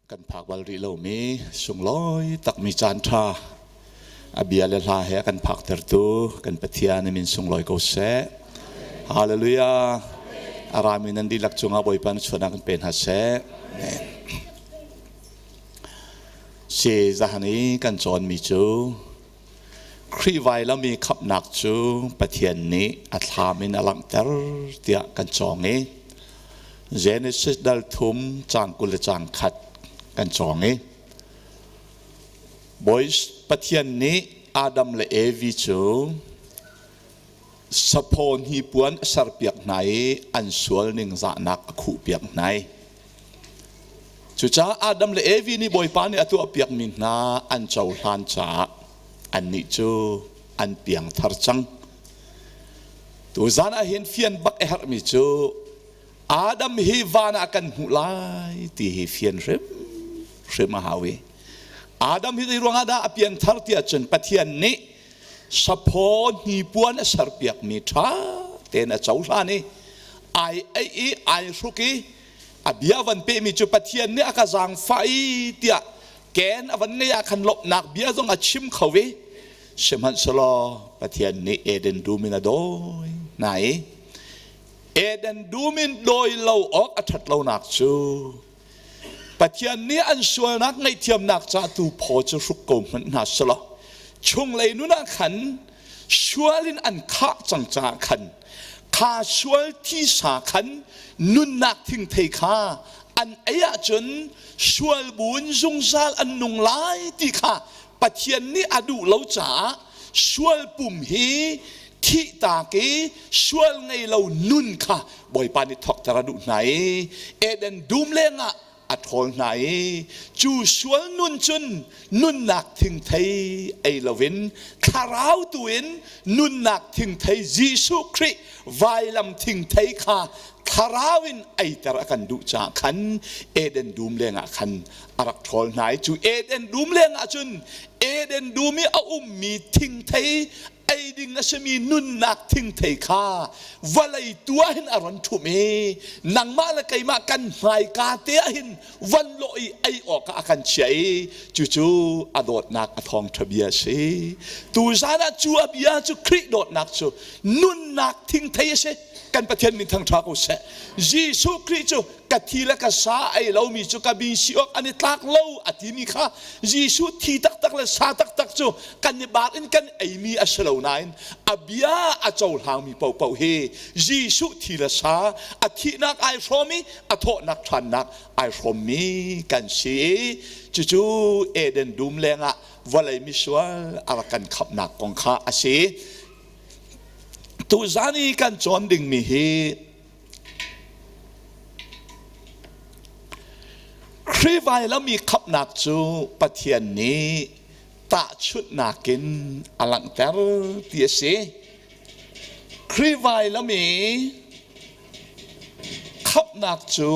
Kan phak bal rih lomi sunglawi takmi caan ṭha a bia le hla he a kan phaktertu kan Pathian min sunglawi ko seh. Hallelujah. A rami nan dihlak cungah Bawipa na chuahnak kan pe hna seh. Amen. Si zahan i kan cawnmi cu Khrih vailam i khamhnak cu Pathian nih a thlam in a langhter tiah kan cawng i Genesis dal thum caang 20 le caang khat kan cawng i Bawi Pathian nih Adam le Evi cu saphaw hnipuan a serpiak hna i an sual ningzahnak a khuhpiak hna i Cucaah Adam le Evi nih Bawipa nih a tuahpiakmi hna an cohlan caah annih cu an piangthar cang. Tuzan ah hin fian bak a herhmi cu Adam hi van ah kan hmuh lai ti hi fian hrimhrim a hau i Adam hi zei ruangah dah a pianthar ti ahcun Pathian nih saphaw hnipuan a serpiakmi ṭha tein a cohlan i ai ei i ai hruk i a bia van pehmi cu Pathian nih a ka zaangfah i tiah ken a van ngei ah khan lawmhnak bia zong a chim kho i sihmanhsehlaw Pathian nih Eden dum in a dawi hna i Eden dum in dawi lo awk a ṭhat lonak cu Pathian nih an sualnak ngaihthiamnak ca tu phaw cu hruk ko hmanh hna selaw chunglei nun ah khan sual in an khah cang caah khan kha sual thisa khan nunnak thingthei kha an ei ahcun sual buin zungzal an nung lai ti kha Pathian nih a duh lo caah sual pum hi thihtak i sual ngei lo nun kha Bawipa nih thawkter a duh hna i Eden dum lengah a ṭhawl hna i cu sual nun cun nunnak thingthei ei loin thlarau tu in nunnak thingthei Jesuh Khrih vailam thingthei kha thlarau in eiter a kan duh caah khan Eden dum lengah khan a rak ṭhawl hna i cu Eden dum lengah cun Eden dum i a ummi thingthei ei ding a simi nunnak thingthei kha vawlei tu ah hin a ron ṭhumh i nangmah le keimah kan hmaika te ah hin van lawh i ei awkah a kan chiah i cucu a dawtnak a thawngṭha bia a si. Tuzan ah cu a bia cu Khrih dawtnak cu nunnak thingthei a si. Kan Pathian min thangṭha ko seh. Jesuh Khrih cu ka thi le ka sa ei lomi cu ka bi si awk an i tlak lo a timi kha Jesuh thi taktak le sa taktak cu kan i bar in kan eimi a si lo nain a bia a cohlangmi paohpaoh hi Jesuh thi le sa a thihnak ai hrawm i a thawhnak ṭhannak ai hrawmmi kan si cucu Eden dum lengah vawlei misual a rak kan khamhnak kong kha a si. Tuzan i kan cawn dingmi hi Khrih vailam i khamhnak cu Pathian nih tahchunhnak in a langhter ti a si. Khrih vailam i khamhnak cu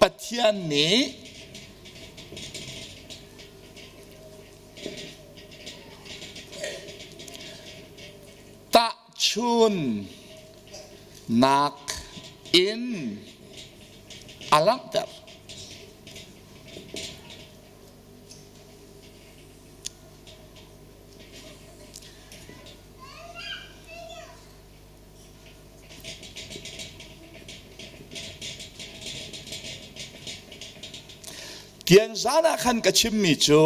Pathian nih Tahchun nak in a langhter. Tianzan ah khan ka chimmi cu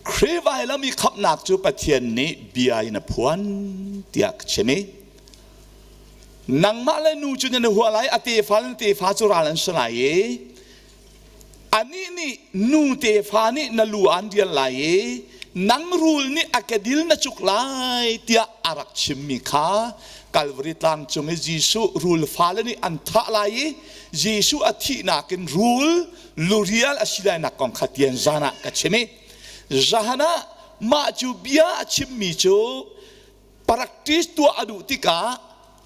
Khrih vailam i khamhnak cu Pathian nih bia in a phuan tiah ka chim i nangmah le nu cu nan i hua lai a tefa le tefa cu ral an si lai i anih nih nu tefa nih na lu aan rial lai i nang rul nih a kedil na cuk lai tiah a rak chimmi kha Kalvari tlang cung i Jesuh rul fale nih an thah lai i Jesuh a thihnak in rul lurial a si lainak kong kha tian zan ah ka chim i zahan ah mah cu bia a chimmi cu practice tuah a duh tikah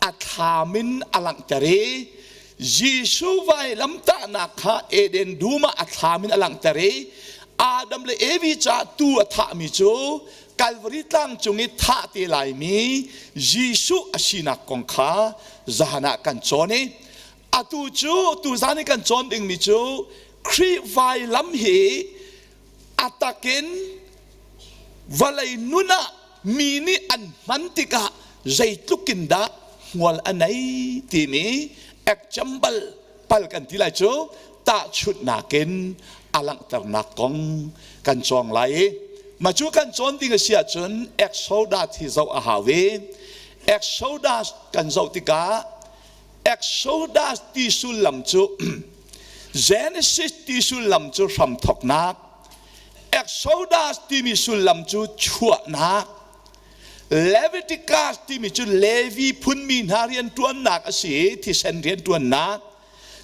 a thlam in a langhter i Jesuh vailamtahnak kha Eden dum ah a thlam in a langhter i Adam le Evi caah tu a thahmi cu Calvary tlang cung i thah te laimi Jesuh a sinak kong kha zahan ah kan cawn i. Atu cu tuzan i kan cawn dingmi cu Khrih vailam hi a takin vawlei nun ah mi nih an hman tikah zeitluk in dah hmual a nei timi example pal kan ti lai cu tahchunhnak in a langhternak kong kan cawng lai i mah cu kan cawn ding a si ahcun Exodus hi zoh a hau i Exodus kan zoh tikah Exodus ti sullam cu Genesis ti sullam cu hramthawknak Exodus timi sullam cu chuahnak Leviticus timi cu Levi phunmi hna rianṭuannak a si i thisen rianṭuannak.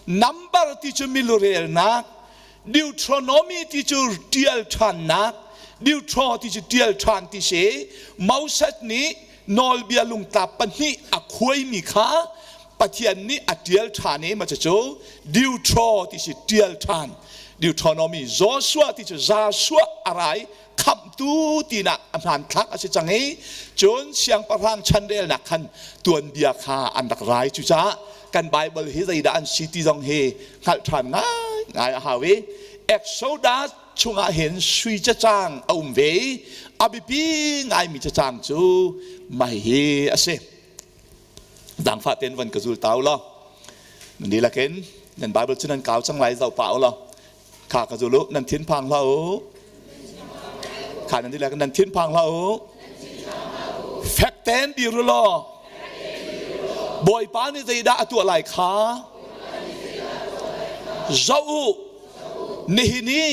Number ti cu milurelnak. Deuteronomy ti cu ṭial ṭhannak. Deutero ti cu ṭial ṭhan ti si. Moses nih nawlbia lungtlap pahnih a khuaimi kha Pathian nih a ṭial ṭhan i mah cucu Deutero ti si ṭial ṭhan. Deuteronomy Joshua ti cu Joshua a rai khamhtu tinak a hmanthlak a si cang i cun siangpahrang chanrelnak khan tuanbia kha an rak rai. Cucaah kan Bible hi zeidah an si ti zong hi hngalh ṭhan ngaingai a hau i Exodus chungah hin sui cacang a um ve i a biapi ngaimi cacang cu mah hi a si. Zaangfah tein van ka zul ta u law nan dihlak in nan Bible cu nan kau cang lai zoh pah u law Kha ka zul u, nan thinphang hlah u. Kha nan dihlak nan thinphang hlah u. Fek tein dir u law Bawipa nih zeidah a tuah lai kha zoh u. Nihin i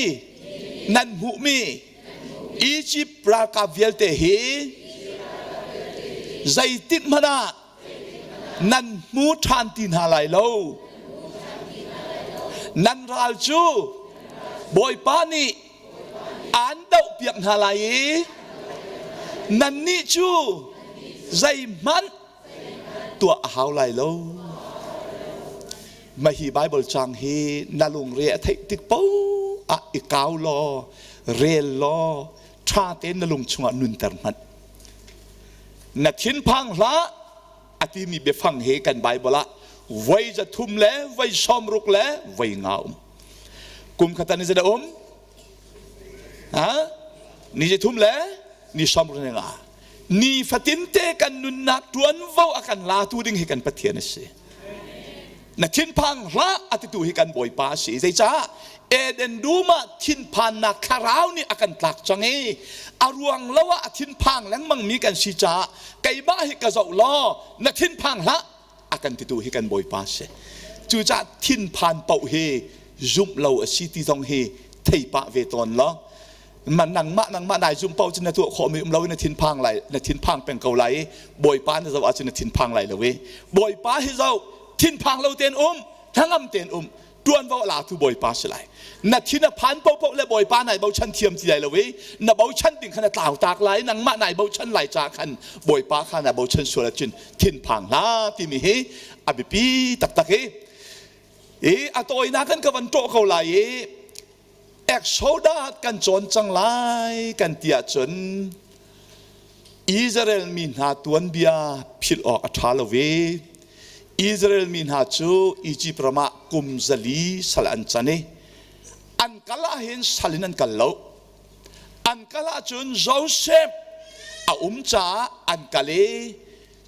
nan hmuhmi Egypt ralkap vialte hi zeitik hmanh ah nan hmu ṭhan ti hna lai lo. Nan ral cu Bawipa nih aan dohpiak hna lai i nannih cu zeihmanh tuah a hau lai lo. Mah hi Baibal cang hi na lungre a theih tik paoh ah i kau law, rel law, ṭha tein na lung chungah nunter hmanh. Na thinphang hlah a timi biafang hi kan Baibal ah voi 300 le voi 60 le voi nga um. Kum khat ah ni zeidah um? Ha? Ni 300 le ni 60 le nga. Ni fatinte kan nunnak ṭuanvo a kan latu ding hi kan Pathian a si. Na thinphang hlah a titu hi kan Bawipa a si. Zeicah Eden dum ah thinphannak thlarau nih a kan tlak cang i a ruang lo ah a thinphang lengmang mi kan si caah keimah hi ka zoh law na thinphang hlah a kan titu hi kan Bawipa a si. Cucaah thinphan paoh hi zumh lo a si ti zong hi thei pah ve tawn law man nangmah nangmah nai zum paoh cu na tuah khawhmi um lo in na thinphang lai na thinphang peng ko lai i Bawipa na zoh ahcun na thinphang lai lo i Bawipa hi zoh thinphang lo tein um hnangam tein um tuanvo a latu Bawipa si lai. Na thin a phan paohpaoh le Bawipa nai bochan thiam ti lai lo i na bochan ding khan a tlau tak lai nangmah nai bochan lai ca khan Bawipa kha na bochan sual ahcun thinphang hlah timi hi a biapi taktak i i a tawinak kan ka van ṭawh ko lai i Exodus kan cawn cang lai kan ti ahcun Israel mi hna tuanbia philh awk a ṭha lo ve. Israel mi hna cu Egypt ram ah kum 400 sal an can i an kal ahhin sal in an kal lo. An kal ahcun Joseph a um caah an kal i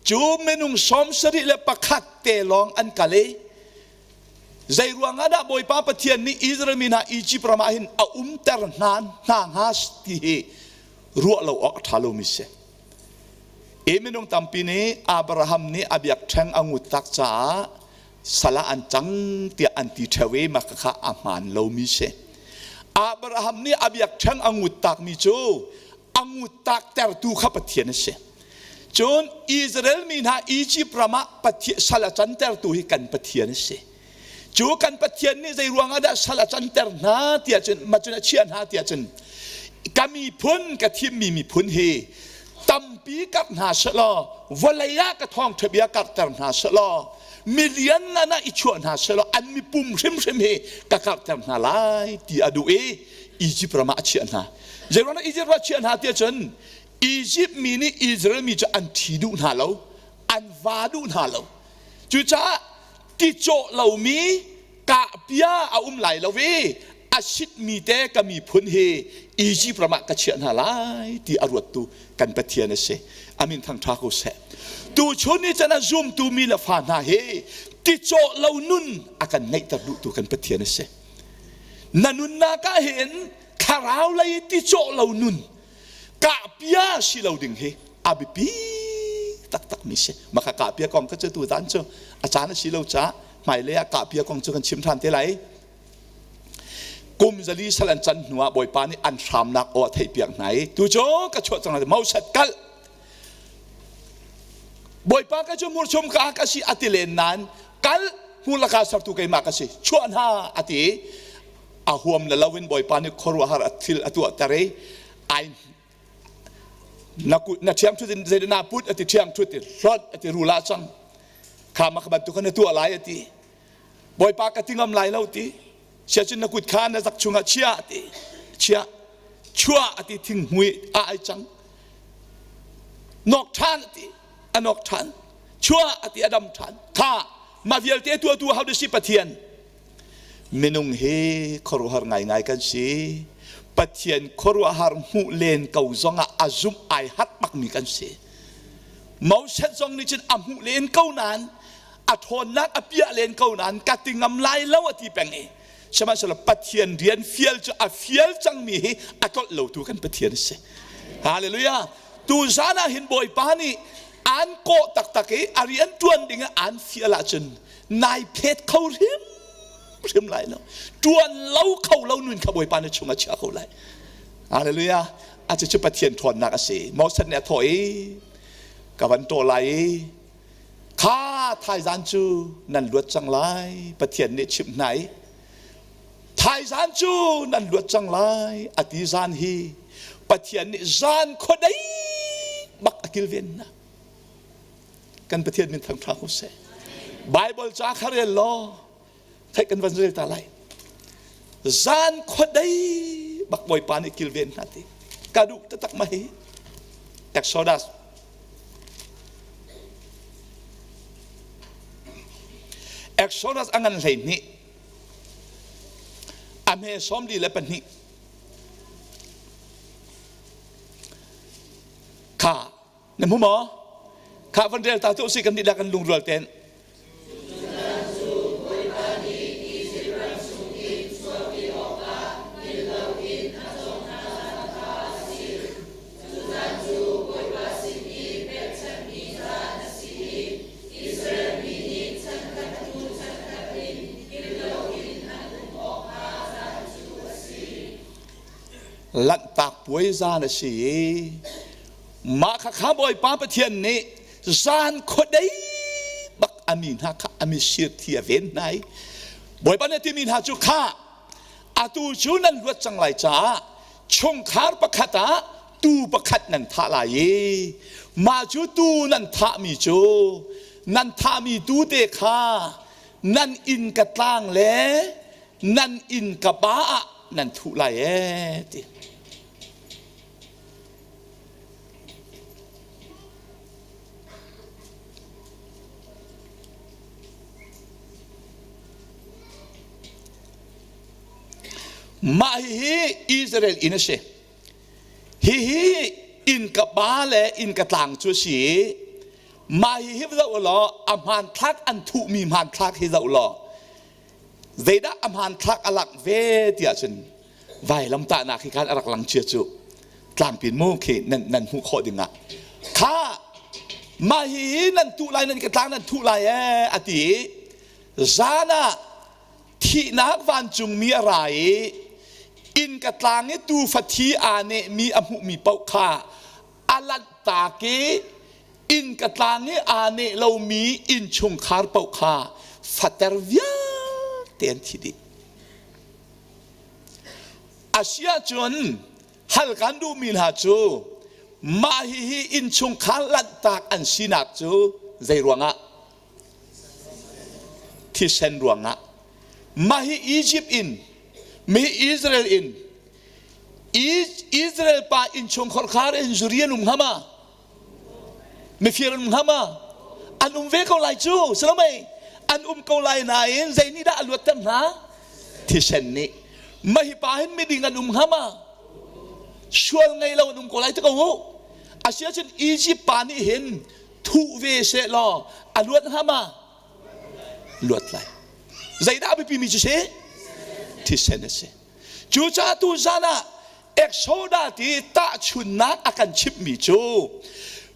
cu minung 71 te lawng an kal i Zei ruangah dah Bawipa Pathian nih Israel mi hna Egypt ram ah hin a umter hna hna hnga ti hi ruah lo awk a ṭha lomi si. I minung tampi nih Abraham nih a biakṭheng a ngut tak caah sal ah an cang tiah an ti ṭheo i mah kha a hmaan lomi si. Abraham nih a biakṭheng a ngut takmi cu a ngut taktertu kha Pathian a si. Cun Israel mi hna Egypt ram ah sal a cantertu hi kan Pathian a si. Cu kan Pathian nih zei ruang ah dah sal a canter hna tiah cun mah cun a chiah hna tiah cun ka miphun ka thimmi miphun hi tampi karh hna selaw vawlei ah ka thawngṭha bia karhter hna selaw milian ngan ah i chuah hna selaw an mipum hrimhrim hi ka karhter hna lai ti a duh i Egypt ram ah a chiah hna. Zei ruang ah Egypt ram ah a chiah hna tiah cun Egypt mi nih Israel mi cu an ṭhi duh hna lo, an va duh hna lo. Cucaah ti cawh lomi kahpia a um lai lo i a sitmi te ka miphun hi Egypt ram ah ka chiah hna lai ti a ruattu kan Pathian a si. Amin thangṭha ko seh. Tuchun ni can a zumtu mi le fa hna hi ti cawh lo nun a kan ngeihter duhtu kan Pathian a si. Na nunnak ah hin thlarau lei ti cawh lo nun kahpia si lo ding hi a biapi taktak mi si. Maka kahpia kong ka cu tu zan cu a caan a si lo caah hmailei ah kahpia kong cu kan chim ṭhan te lai. Kum zali sal an can hnuah Bawipa nih an hramnak aw a theihpiak hna i tu cu ka chuah cang lai Moses kal Bawipa ka cu murchum ka ka si a ti len nain kal hmu laka sertu keimah ka si chuah hna a ti a huam le loin Bawipa nih khuaruahhar a thil a tuahter i ai na kut na ṭhiang ṭhut in zeidah naa put a ti ṭhiang ṭhut i hlawt a ti rul ah cang kha mah bantuk khan na tuah lai a ti Bawipa ka ti ngam lai lo ti siacun na kut kha na zak chungah chia ti chia chuah a ti thinghmui a ai cang nok ṭhan a ti a nok ṭhan chuah a ti a dam ṭhan kha mah vialte tuahtu ho si Pathian Minung hi khuaruahhar ngaingai kan si. Pathian khuaruahhar hmuh len ko zongah a zumh ai hat bakmi kan si. Moses zong nih cun a hmuh len ko nain a ṭhawnnak a piah len ko nain ka ti ngam lai lo a ti peng i sihmanhsehlaw Pathian rian fial cu a fial cangmi hi a tlolh lotu kan Pathian a si. Hallelujah! Tu zan ah hin Bawipa nih aan kawh taktak i a rian ṭuan ding ah aan fial ahcun nai phet kho hrim hrim lai lo ṭuan lo kho lo nun kha Bawipa na chungah chia ko lai. Hallelujah! A cucu Pathian ṭhawnnak a si. Moses nih a thawh i ka van ṭaw lai i kha thaizan cu nan luat cang lai Pathian nih chimh hna i thaizan cu nan luat cang lai a ti zan hi Pathian nih zan khuadei bak a kilven hna. Kan Pathian min thangṭha ko seh. Bible ca kha rel law theih kan van rel ta lai. Zan khuadei bak Bawipa nih kilven hna ti. Ka duh taktak ma hi. Exodus Exodus a ngan 12 a hme 42 kha na hmu maw kha van rel ta tu si kan dihlak kan lungrual ten Lanhtak puai zan a si i mah khakha Bawipa Pathian nih zan khuadei bak a mi hna kha a misir thi a ven hna i Bawipa nih a timi hna cu kha atu cu nan luat cang lai caah chungkhar pakhat ah tuu pakhat nan thah lai i mah cu tuu nan thahmi cu nan thahmi tuu te kha nan inn ka tlang le nan inn ka pa ah nan thuh lai ee ti. Mah hihi Israel inn a si. Hihi inn ka pa le inn ka tlang cu a si i mah hihi zoh law a hmanthlak an thuhmi hmanthlak hi zoh law zeidah a hmanthlak a langh ve tiah cun vailamtahnak hi khan a rak lang chia cu tlangpin mu khi nan nan hmuh khawh ding ah kha mah hihi nan tuh lai nan ka tlang nan thuh lai ee a ti i zan ah thihnak vancungmi a ra i innka tlang i tuufa thi aa nehmi a hmuhmi paoh kha a lanhtak i innka tlang i aa neh lomi innchungkhar paoh kha fater vialte an thi dih. A si ahcun hal kan duhmi hna cu mah hihi innchungkhar lanhtak an sinak cu zei ruangah? Thisen ruangah. Mah hi Egypt in, mi Israel in, Israel pa innchungkhar khar in zuri an um hnga ma? Mifir an um hnga ma? An um ve ko lai cu, si lo mei? An um ko lai nain zei nih dah a luatter hna? Thisen nih. Mah hi pa hin miding an um hnga ma? Sual ngei lo an um ko lai ti ko u. Asiahcun Egypt pa nih hin thuh ve seh law a luat hnga ma? Luat lai. Zeidah a biapi mi cu si? Thisen a si. Cucaah tu zan ah Exoda ti tahchunnak a kan chimhmi cu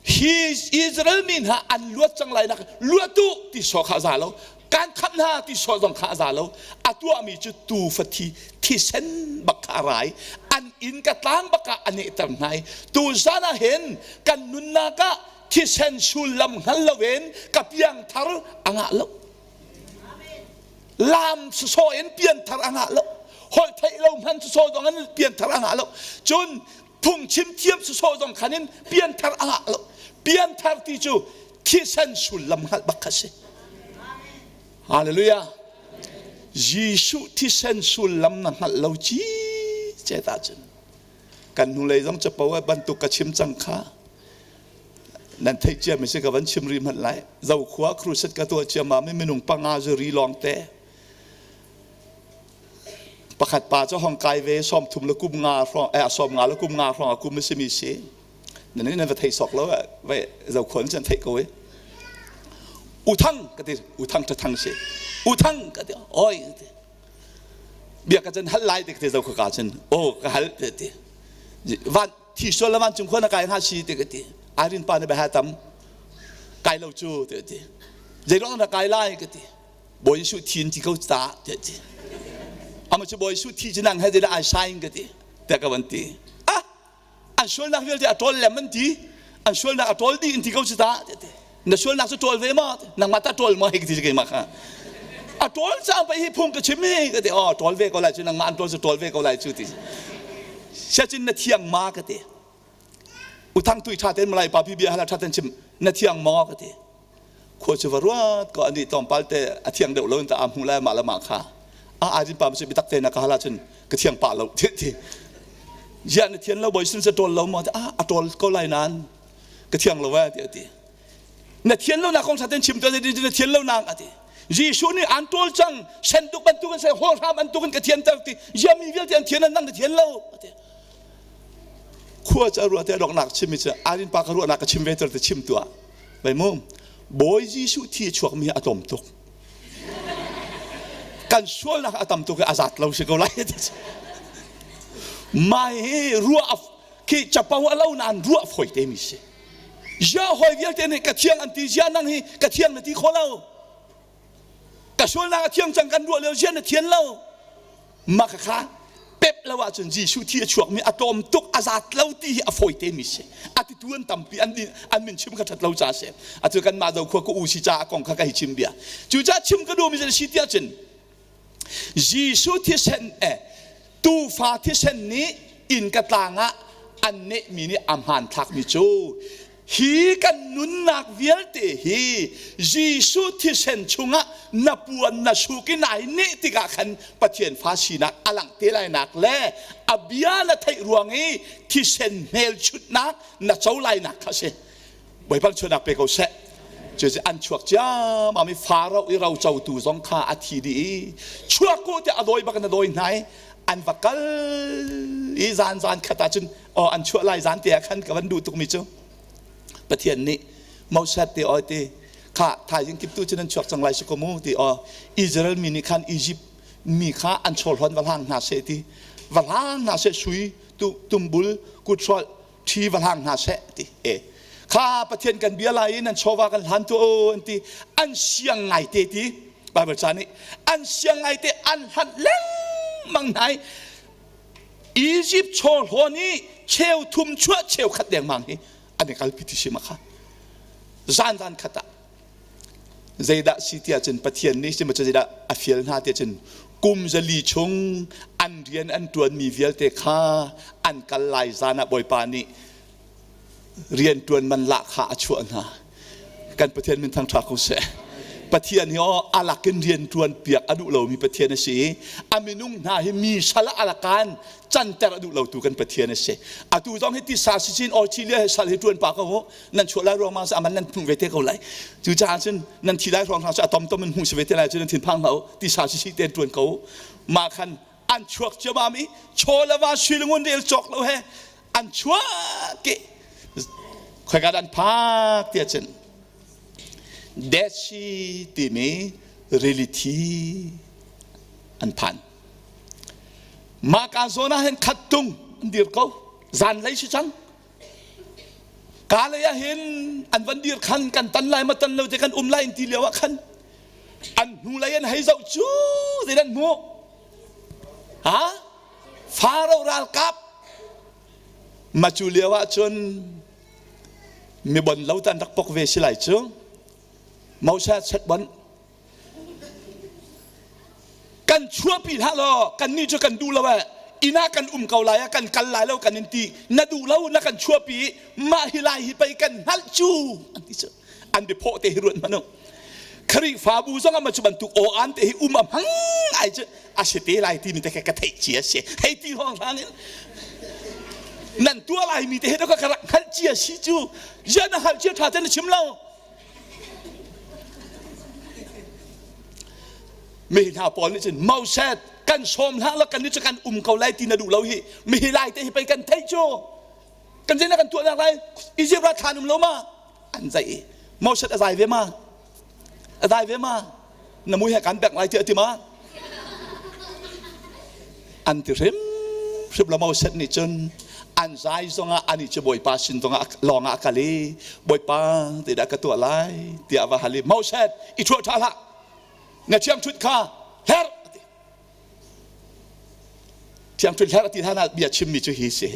hi Israel mi hna an luat cang lai nak luat u ti sawh kha a za lo, kan khamh hna ti sawh zong kha a za lo. A tuahmi cu tuufa thi thisen bak kha a rai, an inn ka tlang bak ah a nehter hna i tu zan ah hin kan nunnak ah thisen sullam hngal loin ka piangthar a ngah lo. Lam sawsawh in pianthar a ngah lo. Holh theih lo hman sawsawh zong in pianthar a ngah lo. Cun phungchim thiam sawsawh zong khan in pianthar a ngah lo. Pianthar ti cu thisen sullam hngalh bak kha si. Hallelujah. Jesuh thisen sullam na hngalh lo ci cet ahcun kan hnulei zong capo bantuk ka chim cang kha. Nan theih ciami si ka van chim rih hmanh lai. Zokhua crusade ka tuah ciammam i minung panga zu ri lawng te. Pakhat pa cu hong kai ve 30 le kum nga hrawng eh 50 le kum nga hrawng a kum a simi si. Nan nan va thei sok lo vai zokhua nan theih ko i. Uthang ka ti uthang ṭhathang si. Uthang ka ti oi ka ti. Bia ka cun hal lai ti ka ti zokhua ka cun o ka hal ti ti. Van thi sual le vancung khua na kai hnga si ti ka ti. Irene pa na bia tam kai lo cu ti ti. Zeiruang na kai lai ka ti. Bawi Jesuh thi in ti ko ta ti ti. Ama cu Bawi Jesuh thi cu nang he zeidah ai sain ka ti. Tiah ka van ti. Ah an sualnak vialte a ṭawl lem an ti. An sualnak a ṭawl dih in ti ko cu ta ti ti. Na sualnak cu ṭawl ve ma? Nangmah ta ṭawl ma hei ka ti keimah kha. A ṭawl cang pei hi phung ka chim hi ka ti. Oh ṭawl ve ko lai cu nangmah an ṭawl cu ṭawl ve ko lai cu ti. Siacin na thiang ma ka ti. Uthang tui ṭha tein Malay pa bia hala ṭha tein chim na thiang maw ka ti. Khua cu va ruat ko ani tlawmpal te a thiang deuh lo in ta a hmu lai mah le mah kha. A ajin pa cu biatak te na ka hala cun ka thiang pah lo ti ti. Ziah na thian lo boy sin se ṭawl lo maw a a ṭawl ko lai nan ka thiang lo eh ti a ti. Na thian lo nak kong ṭha tein chim tuah na thian lo nak a ti. Jesuh nih an ṭawl cang senduk bantuk in se hawlhram bantuk in ka thianter ti ziah mi vialte an thian nang na thian lo a ti. Khua cu a ruah te donghnak chim mi cu Arin pa ka ruahnak ka chim ve ter te chim tuah. Bai mu Bawi Jesuh thi a chuak mi a tlawm tuk. Kan sualnak a tam tuk i a zat lo si ko lai. Mai hi ruah khi capo a lo nain ruah fawi te mi si. Zia hawi vialte nih ka thiang an ti zia nang hi ka thiang na ti kho lo. Ka sualnak a thiang cang kan ruah lio zia na thian lo. Mah kha pep lo ahcun Jesuh thi a chuakmi a tlawm tuk a zat lo ti hi a fawi te mi si. A titu an tampi an an min chim kha that lo ca si. Atu kan mah zo khua ka u si ca a kong kha ka hi chim bia. Cucaah chim ka duhmi si tiah cun Jesuh thisen eh tuufa thisen nih inn ka tlang ah an nehmi nih a hmanthlakmi cu hi kan nunnak vialte hi Jesuh thisen chungah na puan na suk i nai neh tikah khan Pathian fa sinak a langh te lainak le a bia na theih ruang i thisen hmelchunhnak na co lainak kha a si. Bawipa chuahnak pe ko seh. Cucu an chuak ciammam i Faro i rocotu zong kha a thi dih i chuak u tiah a dawi bak in a dawi hna i an va kal i zan zan khat ah cun aw an chuah lai zan te ah khan ka van duh tukmi cu Pathian nih Moses te oi ti kha thaizing kiptu cun an chuak cang lai si ko mu ti aw Israel mi nih khan Egypt mi kha an chawlhawn va hlang hna seh ti va hlang hna seh sui tumbul kuthrolh ṭhi va hlang hna seh ti e kha Pathian kan bia lai i nan chawva kan hlan tu o an ti an siang ngai te ti Bible ca nih an siang ngai te an hlanh lengmang hna i Egypt chawhlawn i cheu thum chuah cheu khat dengmang hi an i kalpi ti si ma kha zan zan khat ah Zeidah si tiah cun Pathian nih sihmanhsehlaw zeidah a fial hna tiah cun kum 400 chung an rian an ṭuanmi vialte kha an kal lai zan ah Bawipa nih rian ṭuan man lahkhah a chuah hna. Kan Pathian min thangṭha ko seh. Pathian hi aw alak in rian ṭuan piak a duh lomi Pathian a si i a minung hna hi mi sal ah alakan canter a duh lotu kan Pathian a si. Atu zong hi tisa sicin Australia he sal hi ṭuan pa ko u. Nan chuah lai ruang ma aman nan hmuh ve te ko lai. Cucaah cun nan thi lai ruang hna cu a tomtom in hmuh si ve te lai cu nan thinphang hlah u. Tisa sisi tein ṭuan ko u. Mah khan an chuak ciamam i chaw le va suilangun rel cawk lo he an chuak i khoika dah an phak tiah cun Dead Sea timi rili thi an phan. Mah ka zawn ah hin khat tung an dir ko. Zanlei si cang. Ka lei ah hin an van dir khan kan tan lai ma tan lo te kan um lai in ti lio ah khan an hnu lei an hei zoh cu zei an hmuh. Ha? Faro ralkap ma cu lio ah cun mi bon lo tan rak pok ve si lai cu Moses chet bon kan chuahpi hlah law kan nih cu kan duh lo eh inn ah kan um ko lai ah kan kal lai lo kan in ti na duh lo na kan chuahpi mah hi lai hi pei kan hngalh cu an ti cu an biaphawh te hi ruat hmanh u Khrihfabu zong ah cu bantuk aw an te hi um a hmang ai cu a si te lai timi te ka theih cia si hei ti hong hlang in nan tuah lai mi te he ka rak hngalh cia si cu ya na hngalh cia tha te na chim lo mi hna pawl nih cun Moses kan sawm hlah la kan nih cu kan um ko lai ti na duh lo hi mi hi lai te hi pei kan theih cu kan zei na kan tuah nak lai Egypt ra thlan um lo ma an zai i Moses a zai ve ma a zai ve ma na mui he kan bek lai tiah ti ma an ti hrim hrim lo Moses nih cun an zai zongah ani cu Bawipa sin zongah lawng ah a kal i Bawipa zeidah ka tuah lai tiah va hal i Moses i ṭhuah ṭha hlah na ṭhiangṭhunh kha hler Thiangṭhunh hler a ti hlan ah bia chimmi cu hi si.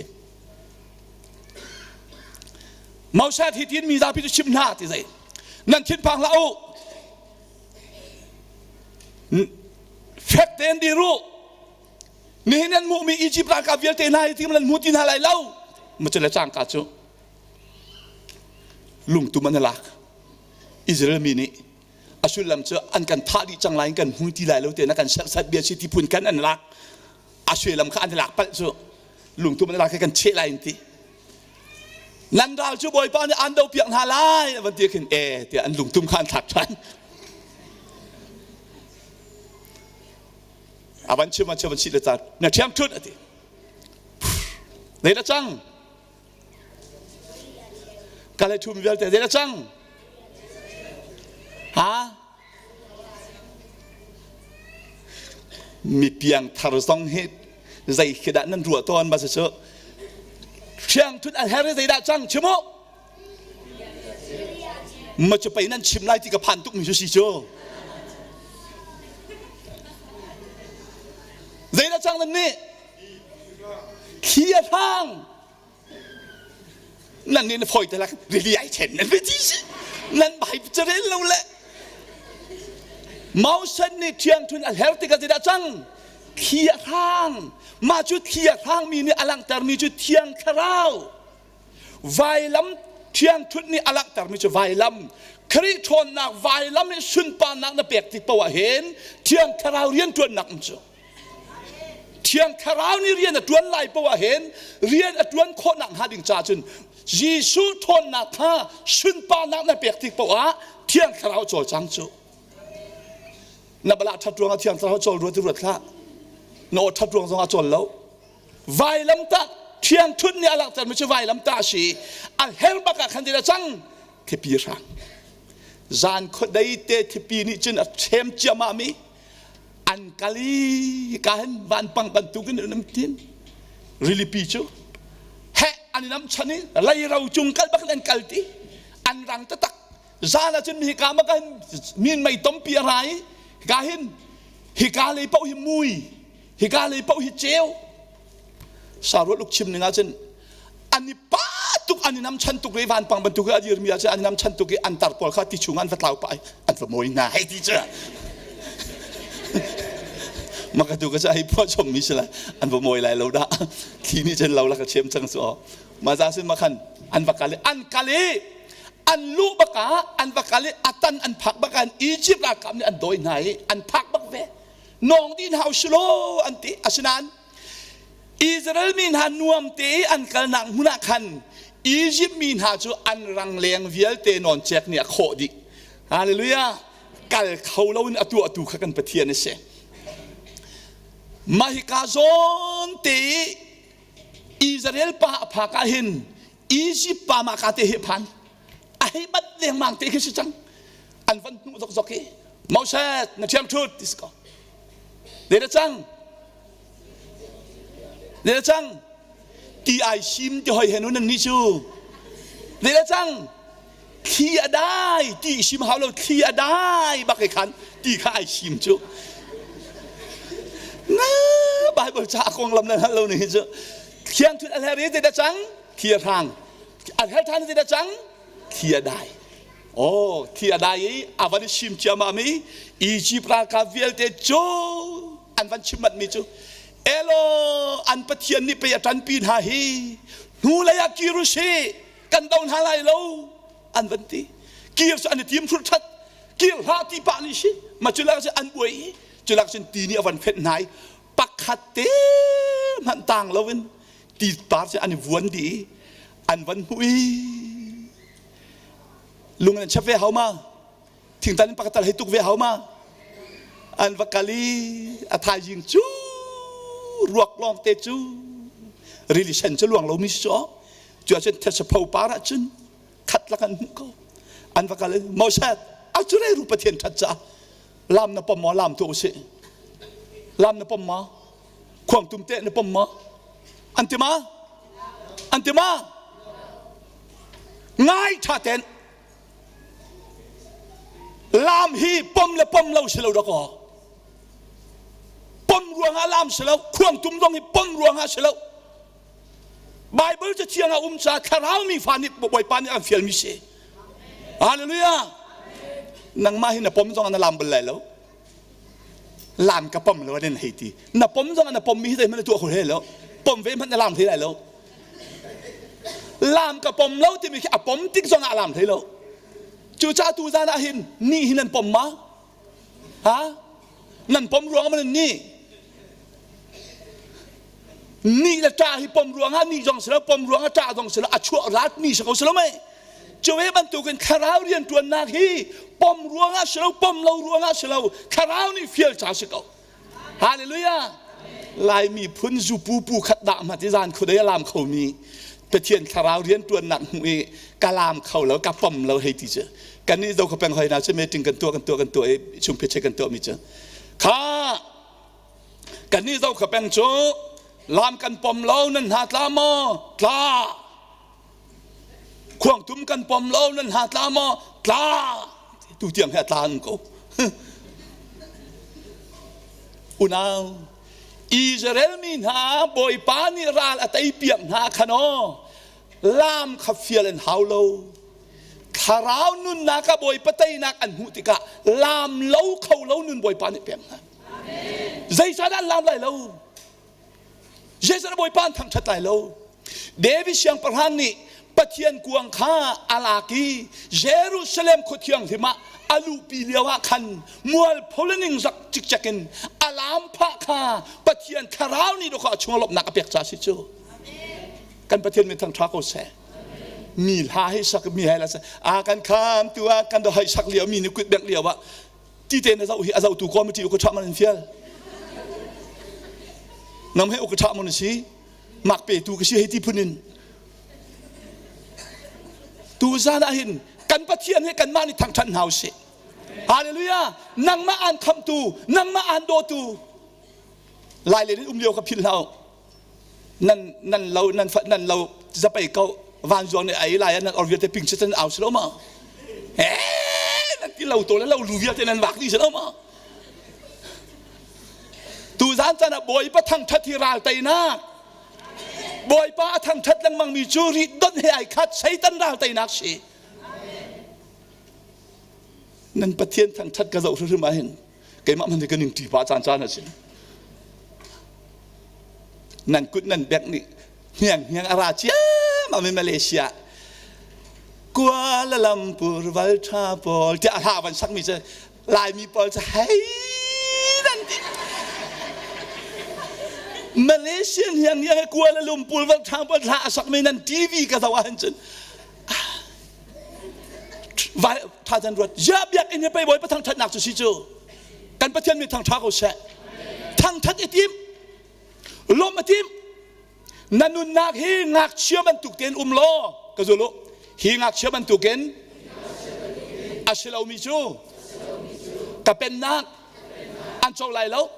Moses hi tin mi zapi cu chim hna ti zei. Nan thinphang hlah u. Fek tein dir u. Nihin nan hmuhmi Egypt ralkap vialte hna hi tim nan hmu ti hna lai lo. Ma cu le cangka cu lungtum an i lak. Israel mi nih a sullam cu an kan thah dih cang lai kan hmu ti lai lo te na kan serhsat bia si ti phun kan an lak a sullam kha an lak palh cu lungtum an lak kan cheh lai in ti nan ral cu bawipa nih an do piak hna lai van ti khin e tiah an lungtum kha an thlak than avan chim an chim an si le ca na thiam thut ati zei da cang Ka le ṭhumi vialte zei dah cang? Ha? Mi piangthar zong hi zei khi dah nan ruah tawn ba cu Thiangthut a her zei dah cang chim u ma cu pei nan chim lai ti ka phan tuk mi cu si cu zei dah cang nan nih thli a hrang nan nih na fawi te lak rili ai chen nan ti si nan bai carel lo le Mausan nih thiangthun a hler tikah zeidah cang thli a hrang mah cu thli a hrang mi nih a langhtermi cu thiang thlarau vailam thiangthut nih a langhtermi cu vailam Khrih ṭhawnnak vailam i sunparnak na pek tik paoh ah hin thiang thlarau rianṭuannak um cu Thiang Thlarau nih rian a ṭuan lai paoh ah hin rian a ṭuan khawhnak hnga ding caah cun Jesuh ṭhawnnak kha sunparnak na pek tik paoh ah Thiang Thlarau cawlcang cu. Na balah ṭhat ruangah Thiang Thlarau cawl ruat ruat hlah. Na aw ṭhat ruang zongah cawl lo. Vailamtah thiang ṭhut nih a langhtermi cu vailamtah a si. A her bak ah khan ti cang thipi hrang. Zan khuadei te thipi nih cun a ṭhem ciammah mi an kal i hika hin vanpang bantukin an um tin rilipi cu heh an i nam chan i leiro cung kal bak in an kal ti an rang taktak zan ah cun hika ma kan min mei tompi a ra i hika hin hika lei paoh hi mui hika lei paoh hi ceu saruat luk chim ning ah cun an i pa tuk an i nam chan tuk i vanpang bantuk i a dirmi ah cun an i nam chan tuk i an tar pawl kha ti chung an va tlau pah i an va mawi hna hei ti cu maka tu ka cu hei phuah chom mi si lai an va mawi lai lo dah thli nih cun lo la ka chem cang su ma za sin ma khan an va kal i an kal i An luh bak ah an va kal i a tan an phak bak ah Egypt ralkap nih an dawi hna i an phak bak ve. Nawng dih hna usih law an ti. Asinain Israel mi hna nuam te i an kalnak hmun ah khan Egypt mi hna cu an rangleng vialte nawncek nih a khawh dih. Hallelujah! Kal kho loin a tuahtu kha kan Pathian a si. Mah hika zawn te i Israel pa a phak ah hin Egypt pa mah ka te hi phan a hei bat lengmang te khi si cang. An van hnuh zokzok i Moses na thiam thut ti si ko. Deda cang. Deda cang. Ti ai sim ti hoi he nu nan ni cu. Deda cang. Thli a dai ti sim hau lo thli a dai bak i khan ti kha ai sim cu. Na Bible ca konglam nan hal lo ni hi cu. Thiang thut a hler i deda cang. Thli a hrang. A hler than deda cang. Thli a dai. Oh, thi a dai i a van i sim ciammam i Egypt ralkap vialte cu an van chim mi cu Elo an Pathian nih pei a ṭanpi hna hi hnulei ah kir u sih kan do hna lai lo an van ti kir cu an i tim hrut ṭhat kir hlah ti pah nih si ma cu lak an buai i cu lak cun ti nih a van fenh hna i pakhat te hmanh tang loin ti par cu an i vuan dih i an van hmuh i lung an chap ve hau ma thingtan in pakhat tal hei tuk ve hau ma an va kal i a thaizing cu ruak lawng te cu rili sen cu luang lomi si cu cu ahcun thesapho par ahcun khat lak an hmuh ko an va kal i Moses a cu re ru Pathian that ca lam na pom maw lam tu usih lam na pom maw khuang tum te na pom maw an ti ma an ti ma ngai tha ten lam hi pom le pom lo si lo dakaw pom ruangah lam si lo khuang tum zong hi pom ruangah si lo Bible cu thiang a um ca thlarau mi fa nih Bawipa nih an fial mi si Hallelujah nangmah hi na pom zong na lam bal lai lo lam ka pom lo an hei ti na pom zong na pom mi hi zeihmanh na tuah kho hlei lo pom ve hmanh na lam hlei lai lo lam ka pom lo timi khi a pom tik zong ah lam hlei lo cucaah tu zan ah hin ni hi nan pom ma ha nan pom ruang man ni ni le ṭa hi pom ruangah ni zong si lo pom ruangah ṭa zong si lo a chuah rat mi si ko si lo mei Cuve bantukin thlarau rianṭuannak hi pom ruangah si lo, pom lo ruangah si lo, thlarau nih fial ca si ko. Hallelujah! Laimi phun zupu pu khat dah hmat i zan khudei a lam khomi Pathian thlarau rianṭuannak hmuh i ka lam kho lo, ka pom lo hei ti cu. Kan nih zo kha peng hoi na cu meeting kan tuah kan tuah kan tuah i chungphe kan tuah mi cu. Kha kan nih zo kha peng cu lam kan pom lo nan hna tla maw? Tla. Khuangtum kan pom lo nan hna tla maw? Tla! Tu tiang he a tla an ko. Unau, Israel mi hna Bawipa nih ral a tei piak hna khan aw lam kha fial an hau lo. Thlarau nunnak ah Bawipa teinak an hmuh tikah lam lo kho lo nun Bawipa nih pek hna. Zeicahdah an lam lai lo? Zeicahdah Bawipa an thangṭhat lai lo? David siangpahrang nih Pathian kuang kha a lak i Jerusalem khua thianghlim ah a luhpi lio ah khan mualpho le ningzak cikcek in a laam phah kha Pathian thlarau nih dawkah a chung lawmhnak a pek ca si cu. Kan Pathian min thangṭha ko seh. Mi hla hi sak mi hai la a kan kham tu ah kan do hai sak lio mi ni kut bek lio ah ti te na zoh hi a zohtu committee uka ṭha man in fial nam he uka ṭha mon si mak petu ka si hei ti phun in tu zan ah hin kan Pathian he kanmah nih thangṭhat hna usih Hallelujah nangmah aan khamtu nangmah aan dawtu lai len in um lio kha philh hlah nan nan lo nan fa nan lo zapei ko vanzuang nih ai lai nan or vialte ping chitan au si lo ma eh nan ti lo to le lo lu vialte nan vak dih si lo ma tu zan chan ah bawipa thangthat hi ral teinak bawipa a thangthat lengmang mi cu ri don he ai khat satan ral teinak si nan pathian thangthat ka zoh hrim ah hin keimah hmanh hi ka ning ṭi pah caan caan a si nan kut nan bek nih hniang hniang a ra ciammam in Malaysia. Kuala Lumpur val ṭha pawl tiah a hla van sakmi cu Laimi pawl cu hei nan ti. Malaysian hiang hiang Kuala Lumpur val ṭha pawl hla a sakmi nan TV ka zoh ahhin cun vai tha can ruat ya biakinn hi pei bawipa thangṭhatnak cu si cu kan Pathian mi thangṭha ko seh thangṭhat i tim lawmh a tim Na nunnak hi ngakchia bantuk tein um law ka zul u. Hi ngakchia bantukin a si lomi cu ka pennak an co lai lo.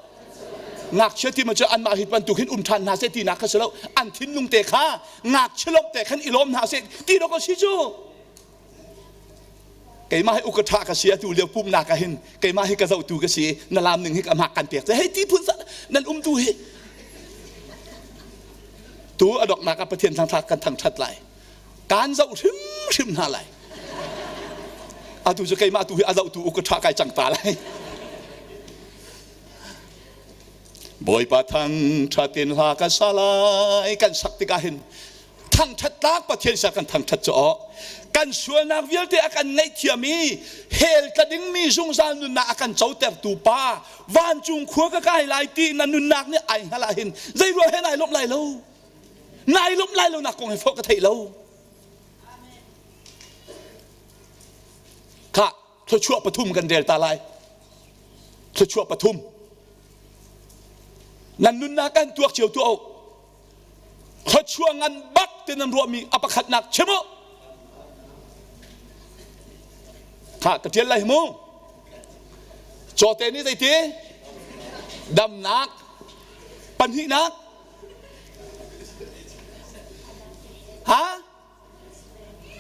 Ngakchia ti ma cu anmah hi bantuk hin um ṭhan hna seh tinak kha si lo. An thinlung te kha ngakchia lawmh te khan i lawm hna seh ti dawk a si cu. Keimah hi uka ṭha ka si atu lio pumnak ah hin keimah hi ka zohtu ka si na lam ning hi ka hmak kan pek hei ti phun nan umtu hi tu a doknak ah Pathian thangṭhat kan thangṭhat lai kan zoh hrimhrim hna lai atu cu keimah tu hi a zohtu uka ṭha kai cang ta lai Bawipa thangṭhat in hla ka sa lai kan sak tikah hin thangṭhat tlak Pathian sia kan thangṭhat cu aw kan sualnak vialte a kan ngaihthiam i hell tla dingmi zungzal nunnak a kan cotertu pa vancung khua ka kai lai ti na nunnak nih ai hngal ahhin zei ruang he nai lawmh lai lo nai lawmh lai lo nak kong hi fawh ka theih lo kha thluachuah pathum kan rel ta lai thluachuah pathum nan nunnak kan tuak cio tuah u Thluachuah ngan bak ti nan ruahmi a pakhatnak chim u. Kha ka ṭial lai mu. Cawte nih zeiti? Damnak. Pahnihnak. Ha?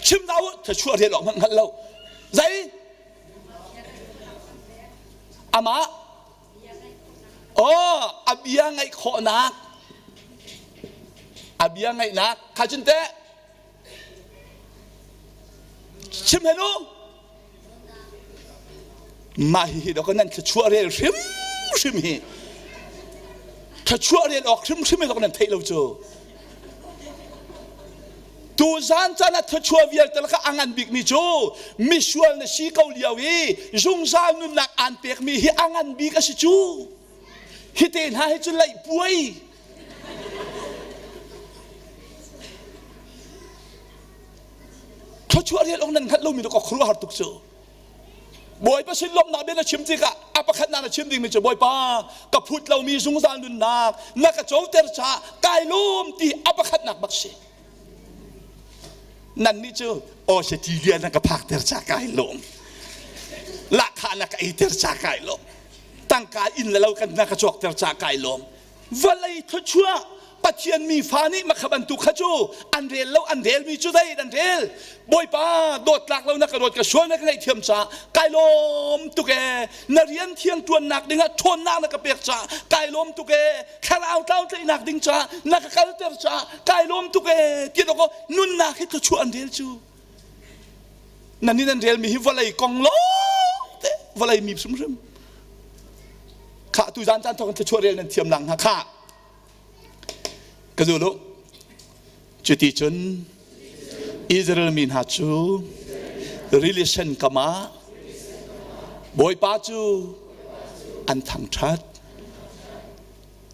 Chim hna u, thluachuah rian awk hmanh hngalh lo. Zei? Amah Oh, a bia ngaih khawhnak. A bia ngaihnak. Kha cun teh. Chim hen u. Mah hihi dok nan thluachuah rel hrimhrim hi. Thluachuah rel awk hrimhrim hi dok nan theih lo cu. Tuzan caan ah thluachuah vialte lakah a ngan bikmi cu misual na si ko lio i zungzal nunnak aan pekmi hi a ngan bik a si cu. Hi te hna hi cu laih puai. Thluachuah rial awk nan hngalh lomi ka khuaruahhar tuk cu. Bawipa sin lawmhnak bia na chim tikah a pakhatnak na chim dingmi cu Bawipa ka phut lomi zungzal nunnak na ka coter caah kai lawm ti a pakhatnak bak si. Nan nih cu Australia na ka phakter ca kai lawm. Lahkhah na ka eiter ca kai lawm. Tangka inn le lo kan na ka cawkter ca kai lawm. Vawlei thluachuah Pathian mi fa nih makha bantuk kha cu an rel lo an relmi cu zei an rel Bawipa dawt tlak lo na ka dawt ka sual na ka ngaihthiam caah kai lawm tuk ee na rian thiang ṭuannak dingah ṭhawnnak na ka pek caah kai lawm tuk ee thlarau tlau tlaihnak ding caah na ka kalter caah kai lawm tuk ee ti dawk nunnak hi thluachuah an rel cu nan nih nan relmi hi vawlei kong lawng te vawlei mi hrimhrim Khah tu zan caan thawk in thluachuah rel nan thiam lang hnga khah. Ka zul u. Cuti cun Israel mi hna cu rili sen kam ah Bawipa cu an thangṭhat.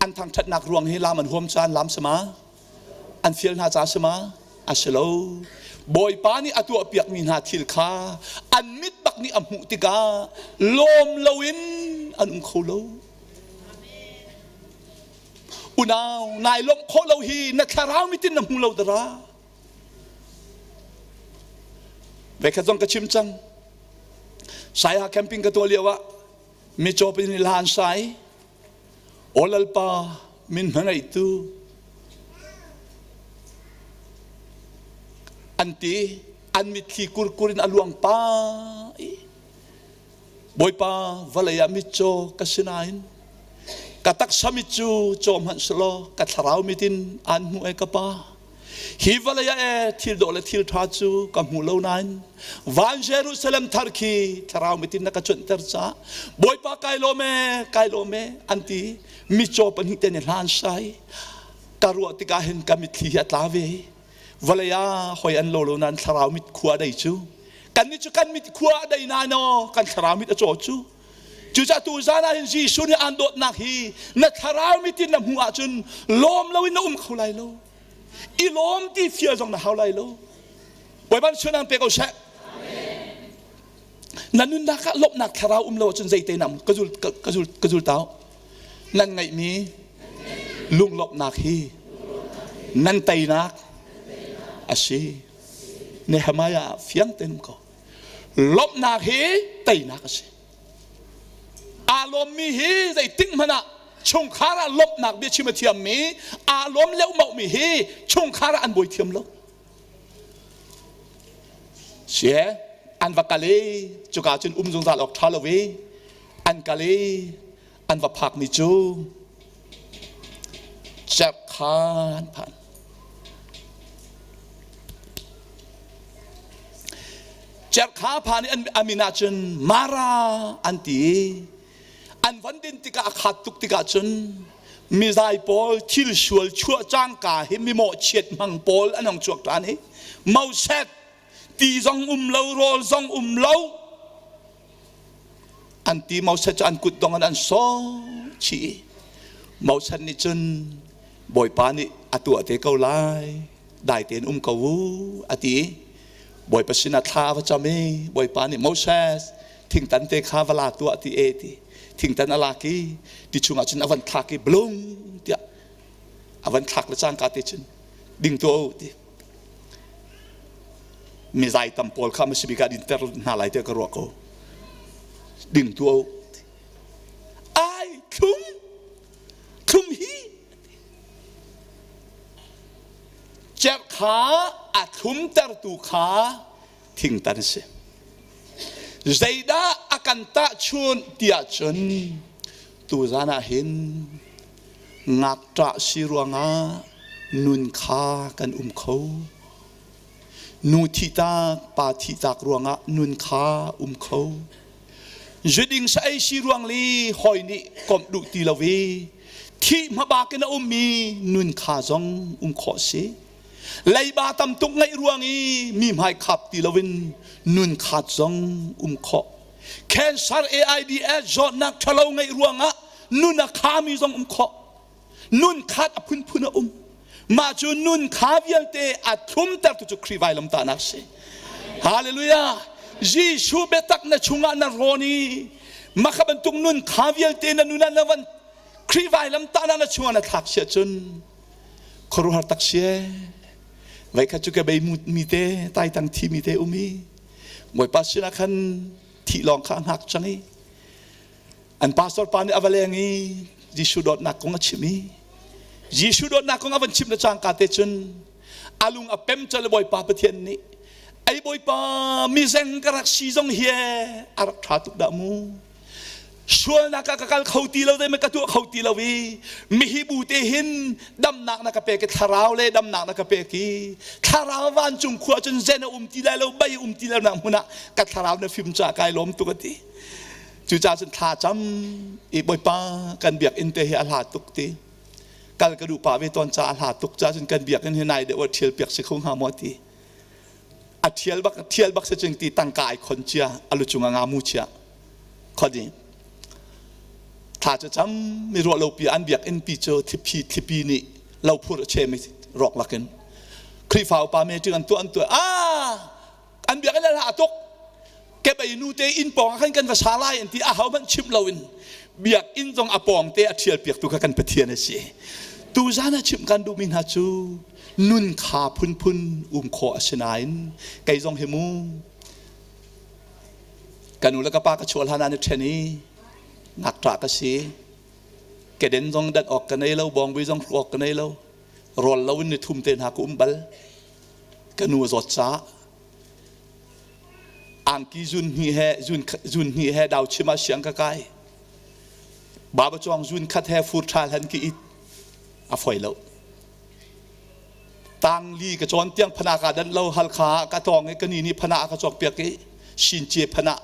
An thangṭhatnak ruang hi lam an huam caan lam sama an fial hna ca si ma? A si lo. Bawipa nih a tuahpiakmi hna thil kha an mit bak nih a hmuh tikah lawm loin an um kho lo. Unau, nai lawmh khawh lo hi na thlarau mit in na hmu lo dara. Vekhat zong ka chim cang. Saiha camping ka tuah lio ah micaw pin hlan sai Aw Lalpa min hmangaihtu an ti an mitthli kurkur in a luang pa i Bawipa vawlei ah mitcaw ka si nain ka taksa mit cu caw hmanh selaw ka thlarau mit in aan hmuh e ka pa Hi vawlei ah ee thil dawh le thil ṭha cu ka hmu lo nain van Jerusalem thar khi thlarau mit in na ka cuanhter caah Bawipa kai lawm ee kai lawm ee an ti mitcaw pahnih te nih hlan sai ka ruah tikah hin ka mitthli hi a tla ve. Vawlei ah hoi an lo lo nain thlarau mit khua dei cu. Kan nih cu kan mit khua a dei nain aw kan thlarau mit a caw cu. Cucaah tu zan ah hin Jesuh nih aan dawtnak hi na thlarau mit in na hmuh ahcun lawm loin na um kho lai lo. I lawm ti fial zong na hau lai lo. Bawipa nih suan pe ko seh. Na nunnak ah lawmhnak thlarau um lo ahcun zeite nam ka zul ka zul ka zul tau. Nan ngeihmi lunglawmhnak hi nan teinak a si. Nehemiah fiang tein um ko. Lawmhnak hi teinak a si. Aa lawmmi hi zeitik hmanh ah chungkhar ah lawmhnak biachim a thiammi aa lawm leuhmauhmi hi chungkhar ah an buai thiam lo. Sie an va kal i cuka cun um zungzal awk ṭha lo i an kal i an va phakmi cu cerhkha an phan. Cerhkha phan i a min ah cun Mara an ti i an van din tikah a khat tuk tikah cun mizai pawl thil sual chuah cangka hi mi mawhchiat hmang pawl an hong chuak ṭhan i Moses ti zong um lo rawl zong um lo an ti Moses cu an kut dong in an sawh chih i Moses nih cun Bawipa nih a tuah te ko lai dai tein um ko u a ti i Bawipa sinah thla a va cam i Bawipa nih Moses thingtan te kha va la tuah ti e ti thingtan a lak i ti chungah cun a van thlak i blung tiah a van thlak le cangka te cun ding tuah u ti mizai tam pawl kha masibik ah dinter hna lai tiah ka ruah ko ding tuah u ai thlum thlum hi cerh kha a thlumtertu kha thingtan a si. Zeidah a kan tahchunh tiah cun tuzan ah hin ngakṭah si ruangah nun kha kan um kho. Nu thihtak, pa thihtak ruangah nun kha um kho. Zuding sa ei si ruang li hawi nih komh duh ti lo i thih hmabak in a ummi nun kha zong um khawh si. Leiba tam tuk ngeih ruang i mi hmai khap ti loin nun khat zong um khawh. Cancer AIDS zawtnak ṭhalo ngeih ruangah nun a khami zong um khawh. Nun khat a phunphun a um. Mah cu nun kha vialte a thlumtertu cu Khrih vailamtahnak si. Hallelujah! Jesuh biatak na chungah na rawn i mah kha bantuk nun kha vialte na nun ah na van Khrih vailamtahnak na chungah na thlak siah cun khuaruahhar tak si Veikhat cu ka bei mi te taitang thi mi te um i Bawipa sinah khan thih lawng kha a hngak cang i an pastor pa nih a va leng i Jesuh dawtnak kong a chim i Jesuh dawtnak kong a van chim le cangka te cun a lung a pem cal Bawipa Pathian nih ei Bawipa mizeng ka rak si zong hi a rak ṭha tuk dah mu sualnak ah ka kal kho ti lo zeihmanh ka tuah kho ti lo i mihi bu te hin damnak na ka pek i thlarau le damnak na ka pek i thlarau vancung khua cun zen a um ti lai lo bei um ti lo nak hmun ah ka thlarau na fim ca kai lawm tuk a ti cucaah cun thla cam i bawipa kan biakinn te hi a hla tuk ti kal ka duh pa ve tawn ca a hla tuk ca cun kan biakinn hi nai deuh a thial piak si kho hnga maw ti a thial bak thial bak se ching ti tangka ai khon cia a lu cung a nga mu chia khodi thla cu cam mi ruah lo pi an biakinn pi cu thiphi thlipi nih lo phur a che mi rawk lakin Khrihfa upa meeting an tuah an tuah ah an biakinn la tuk kebei nu te inn pawng ah khan kan va sa lai an ti a ho hmanh chimh loin biakinn zong a pawng te a ṭhial piaktu kha kan Pathian a si tu zan ah chimh kan duhmi hna cu nun kha phunphun um khawh a si nain kei zong hi mu ka nu le ka pa ka chuah hlan ah ni ṭhen i ngakṭah ka si keden zong dat awk ka nei lo bawngbi zong hruk awk ka nei lo rawl lo in ni thum te hna ka um bal ka nu a zawt caah angki zun hnih he zun zun hnih he dau chim ah siang ka kai baba chuang zun khat he fur tha hlan ki it a foi lo tang li ka cawn tiang phana ka dan lo halkha ka tong i ka ni ni phana ka cawk piak i shin che phana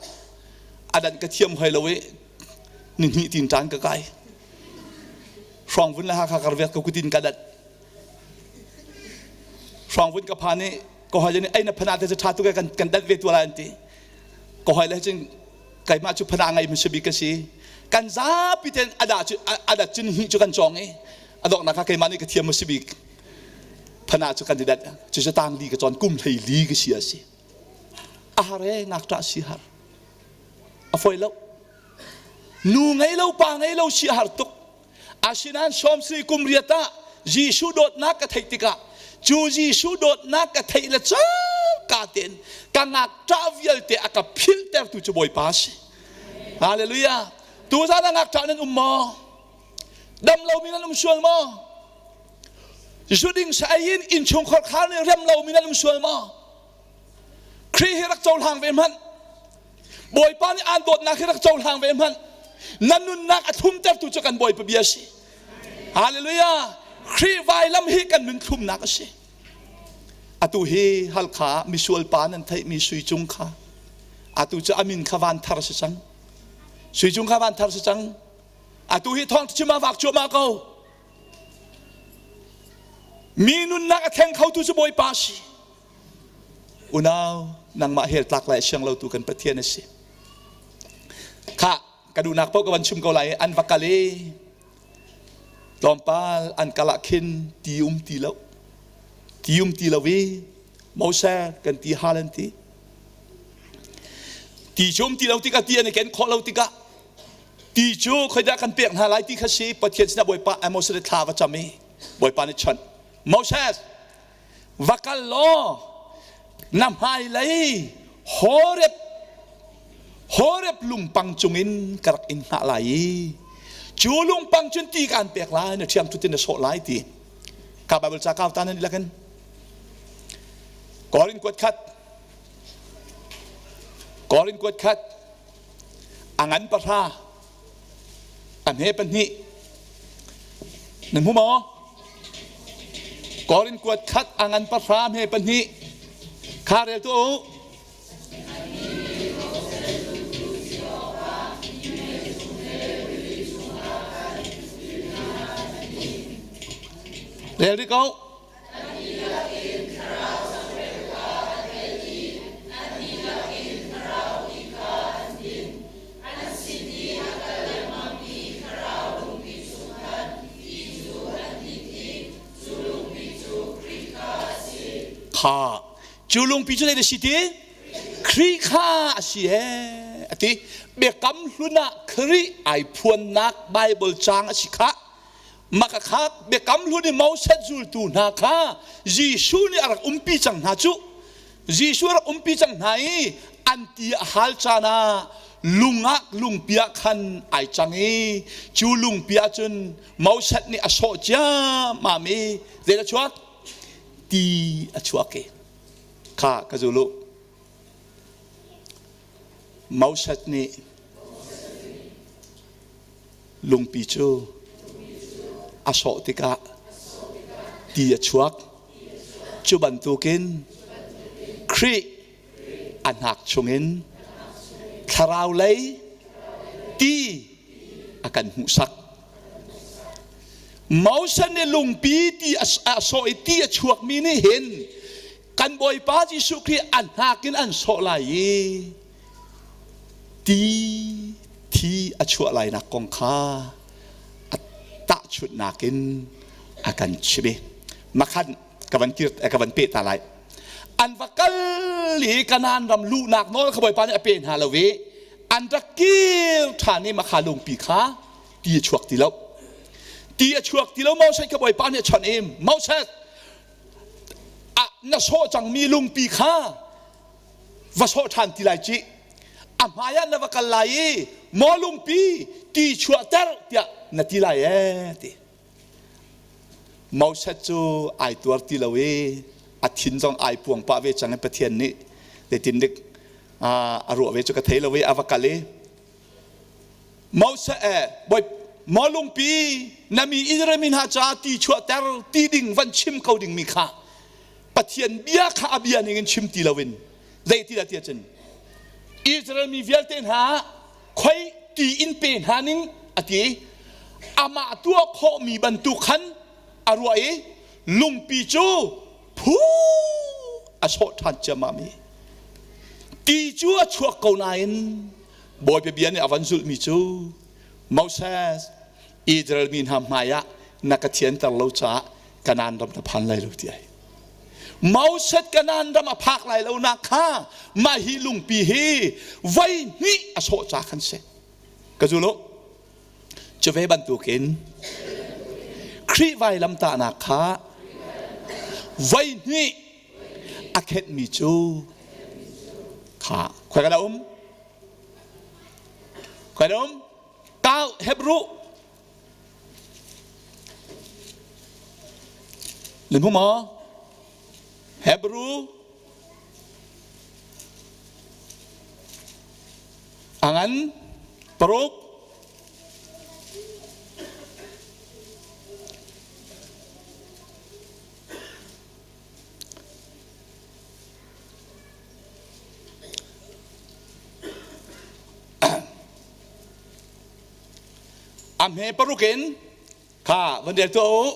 adan ka thiam hoi lo i ni hnih tin tan ka kai hrawng vun le hakha kar viat ka kutin ka dat. Hrawngvun ka phan i ka hoi nih ei na phana te cu ṭha tuk e kan kan dat ve tu lai an ti. Ka hoi le cun keimah cu phana ngei hmasa bik ka si. Kan zapi ten a dah cu a dat cun hi cu kan cawng i a donghnak ah keimah nih ka thiam hmasa bik. Phana cu kan i dat. Cu cu tang li ka cawn kum hlei li ka si a si. A har e ngakṭah si har. A foi lo. Nu ngei lo pa ngei lo si a har tuk. Asinain sawmsarih kum riat ah Jesuh dawtnak ka theih tikah cu Jesuh dawtnak ka theih le cangka tein ka ngakṭah vialte a ka philhtertu cu Bawipa a si. Hallelujah. Tuzan ah ngakṭah nan um maw? Dam lomi nan um sual maw? Zu ding sa ei in innchungkhar khar nih rem lomi nan um sual maw? Khrih hi rak cohlang ve hmanh. Bawipa nih aan dawtnak hi rak cohlang ve hmanh. Na nunnak a thlumtertu cu kan Bawipa bia a si. Hallelujah. Khrih vailam hi kan nun thlumnak a si. Atu hi Halkha misual pa nan theihmi Sui Cung kha atu cu amin kha van thar si cang. Sui Cung kha van thar si cang. Atu hi thawng chim ah vak cuahmah ko. Mi nunnak a thleng khotu cu Bawipa a si. Unau, nangmah hel tlak lai siang lotu kan Pathian a si. Kha, ka duhnak paoh ka van chim ko lai an va kal i tlawmpal an kal ah khin ti um ti lo. Ti um ti lo i Moses kan ti hal an ti. Ti cu um ti lo tikah ti an i ken khawh lo tikah ti cu khoidah kan pek hna lai ti kha si Pathian sinah Bawipa Moses nih thla va cam i Bawipa nih chawnh Moses Va kal law na hmailei Horeb Horeb lungpang cungin ka rak in hngah lai i cu lungpang cun ti kaan pek lai na ṭhiang ṭhut in na sawh lai ti ka Bible ca kau ta nan ilakin Korin kuat khat Korin kuat khat a ngan pahra A hme pahnih nan hmu maw? Korin kuat khat a ngan pahra hme pahnih kha rel tuah u. Rel rih ko. Kha cu lungpi cu zei si ti Khrih kha a si he a ti biakam hlun ah Khrih ai phuannak Bible caang a si kha Maka kha biakam hlun i Moses zultu hna kha Jesuh nih a rak umpi cang hna cu. Jesuh a rak umpi cang hna i an ti a hal caan ah lung ah lungpi ah khan ai cang i cu lungpi ah cun Moses nih a sawh ciammam i zei a chuak? Ti a chuak i kha ka zul u. Moses nih Lungpi cu a sawh tikah ti a chuak. Cu bantukin Khrih a hnak chungin thlarau lei ti a kan hmuhsak. Moses nih lungpi ti a sawh i ti a chuakmi nih hin kan Bawipa Jesuh Khrih a hnak in an sawh lai i Ti thi a chuah lainak kong kha a tahchunhnak in a kan chimh i makhan ka van kir ka van peh ta lai. An va kal i Kanaan ram luhnak nawl kha Bawipa nih a pe hna lo i an rak kir ṭhan i makha lungpi kha ti a chuak ti lo. Ti a chuak ti lo Moses kha Bawipa nih a chawnh i Moses na sawh cangmi lungpi kha va sawh ṭhan ti lai cih a hmai ah na va kal lai i maw lungpi ti chuahter tiah na ti lai ee ti Moses cu ai tuar ti lo i a thin zong ai puang pah ve cang i Pathian nih zeitin dik a ruah ve cu ka thei lo i a va kal i Moses eh bawi maw lungpi na mi Israel mi hna caah ti chuahter ti ding van chim ko ding mi kha Pathian bia kha a bia ning in chim ti loin zei ti dah ti ahcun Israel mi vialte hna khoi ti in pe hna ning a ti amah tuah khawhmi bantuk khan a ruah i lungpi cu phun. Hu a sawh ṭhan ciammam i ti cu a chuak ko nain Bawipa bia nih a van zulhmi cu Moses Israel mi hna hmaiah na ka thianter lo caah Kanaan ram na phan lai lo ti ai. Moses Kanaan ram a phak lai lo nak kha mah hi lungpi hi voi hnih a sawh ca khan si. Ka zul u. Cu ve bantukin Khrih vailamtahnak kha voi hnih a khenhmi cu kha khoi ka um khoi um kau Hebrew Nan hmu maw? Hebrew a ngan paruk a hme paruk in kha van rel tuah u.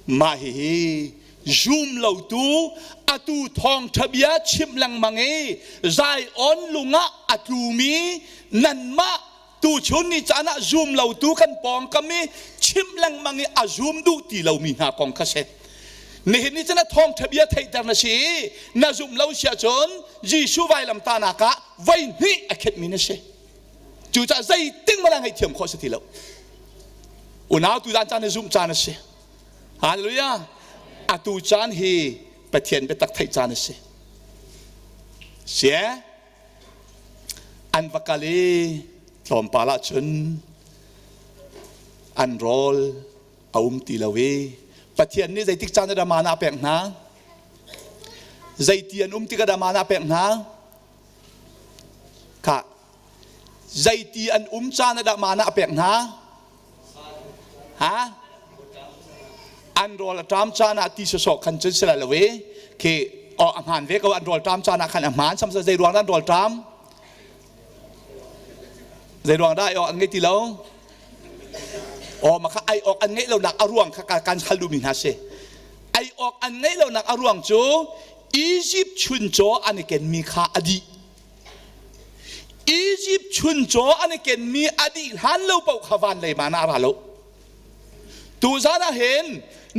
Mah hihi zum lotu atu thawngṭha bia chimh lengmang i Zion lungah a tlumi nanmah tuchun ni caan ah zum lotu kan pawngkam i chimh lengmang i a zum duh ti lomi hna kong kha si. Nihin ni cun a thawngṭha bia theihter na si i na zumh lo si ahcun Jesuh vailamtahnak ah voi hnih a khenhmi na si. Cucaah zeiting hmanh ah ngaihthiam khawh si ti lo. Unau tuzaan caan hi zumh caan a si. Hallelujah. Atu caan hi Pathian biatak theih caan a si. Sie an va kal i tlawmpal ah cun an rawl a um ti lo i Pathian nih zeitik caan ah dah mana a pek hna? Zeiti an um tikah dah mana a pek hna? Kha zeiti an um caan ah dah mana a pek hna? Ha? An rawl a ṭam caan ah ti sawsawh khan cun si lai lo i khi oh a hmaan ve ko an rawl ṭam caan ah khan a hmaan samsa zei ruang dah an rawl ṭam zei ruang dah ai awk an ngei ti lo aw mah kha ai awk an ngeih lonak a ruang kha kan hal duhmi hna si ai awk an ngeih lonak a ruang cu Egypt chuncaw an i kenmi kha a dih Egypt chuncaw an i kenmi a dih hlan lo paoh kha van lei man ah a ra lo. Tuzan ah hin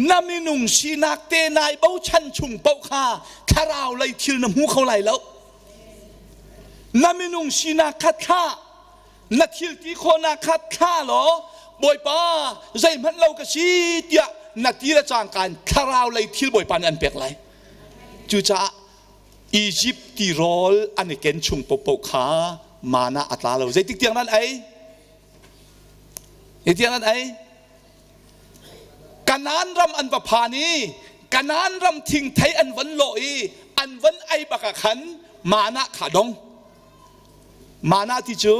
na minung sinak te nai bochan chung paoh kha thlarau lei thil na hmu kho lai lo. Na minung sinak kha thlah, na thil ti khawhnak kha thlah law Bawipa zeihmanh lo ka si tiah na ti le cangka in thlarau lei thil Bawipa nih an pek lai. Cucaah Egypt tirawl an i ken chung paohpaoh kha mana a tla lo. Zeitik tiang nan ei? Zeitik tiang nan ei? Kanaan ram an va phan i Kanaan ram thingthei an van lawh i an van ei bak ah khan mana kha dong. Mana ti cu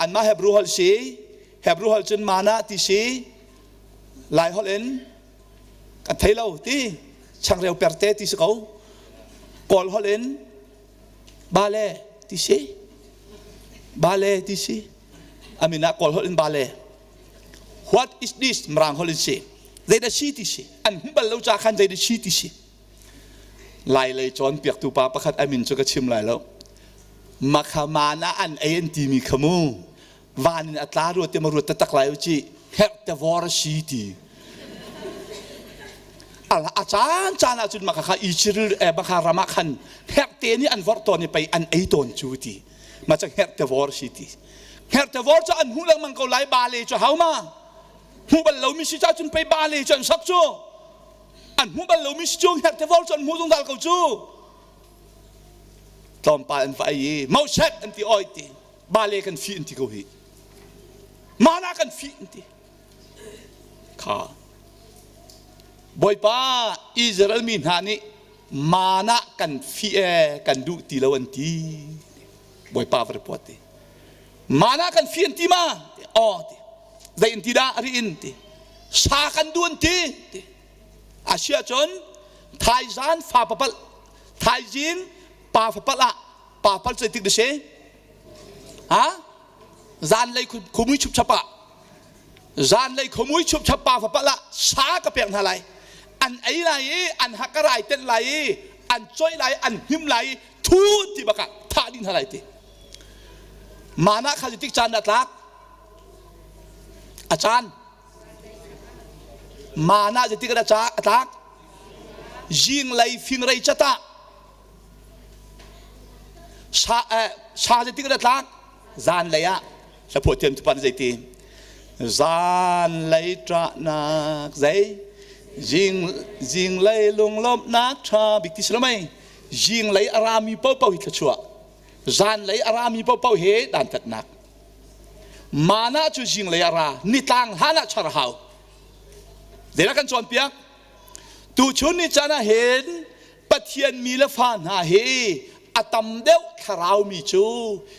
anmah Hebrew holh si. Hebrew holh cun mana ti si. Lai holh in Kan thei lo ti changreu perte ti si ko. Kawl holh in bale ti si. Bale ti si. Amin ah Kawl holh in bale. What is this? Mirang holh in si. Zeidah si ti si. An hmu bal lo ca khan zeidah si ti si. Lai lei cawnpiaktu pa pakhat amin cu ka chim lai lo. Makhamana an ei an timi kha mu. Van in a tla ruat te ma ruat taktak lai u ci herh te vor a si ti a caan caan ah cun maka kha Israel eh baka ram ah khan herh te nih an vorh tawn i pei an ei tawn cu ti ma cang herh te vor si ti herh te vor cu an hmu lengmang ko lai bale cu hau ma hmu bal lomi si ca cun pei bale cu an sak cu an hmu bal lomi si cu herh te vor cu an hmu zungzal ko cu tlawmpal an va ei i Moses an ti oi ti bale kan fih an ti ko hi mana kan fih an ti kha Bawipa Israel mi hna nih mana kan fih e kan duh ti lo an ti Bawipa va report ti. Mana kan fian ti ma? Aw ti. Zei in ti dah a ri in ti. Sa kan duan ti. Ti. Asia cun thaizan fa papal thaizin pa fapal ah pa pal zei tik si? Ha? Zanlei khumui chupchap ah zanlei khumui chupchap pa fapal ah sa ka pek hna lai. An ei lai i an hakarai tenh lai i an choi lai an hnim lai i thu ti bakah thah ding hna lai ti. Mana kha tik caan dah tlak? A caan. Mana zeitik dah a tlak? Zinglei fingrei catah sa sa zeitik dah tlak? Zanlei ah hlaphuah thiam tupan zeiti? Zanlei ṭahnak zei? Zing zinglei lunglawmhnak ṭha bik ti si lo mei? Zinglei a rami paohpaoh hi thluachuah. Zanlei a rami paohpaoh hi dantatnak. Mana cu zinglei a ra, nitlang hlan ah char a hau. Zeidah kan cawnpiak? Tuchun ni caan ah hin Pathian mi le fa hna hi a tam deuh thlarau mi cu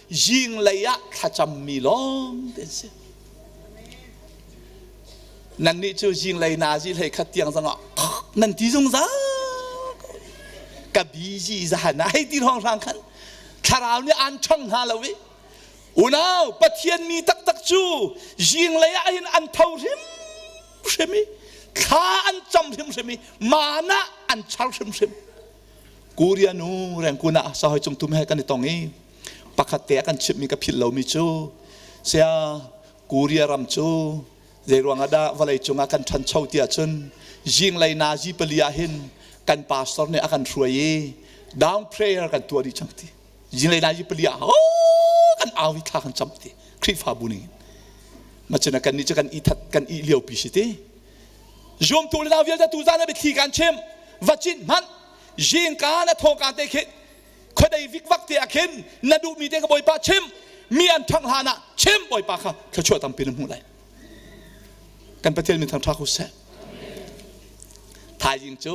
zinglei ah thlacam mi lawng te an si. Nannih cu zinglei nazi hlei khat tiang zongah nan ti zungzal ka busy zahan ah hei ti hrawng hrang khan thlarau nih an chong hna lo i unau Pathian mi taktak cu zinglei ah hin an tho hrimhrim i thla an cam hrimhrim i mana an char hrimhrim Korea nu rengkun ah sahoi cung tum he kan i tong i pakhat te a kan chimhmi ka philh lomi cu sia Korea ram cu zeiruang ah dah vawlei cungah kan ṭhancho ti ahcun zinglei nazi pali ah hin kan pastor nih a kan hruai i down prayer kan tuah dih cang ti zinglei nazi pali ah kan au i thla kan cam ti Khrihfabu ning in macun kan nih cu kan i that kan i lio pi si ti zumtu le nau vialte tu zan ah biathli kan chim va cin hmanh zingka na thawka te khi khuadei vikvak te ah khin na duhmi te ka bawipa chim mi an ṭhangh hlan ah chim bawipa kha thluachuah tampi na hmuh lai kan pathian min thangṭha ko seh thaizing cu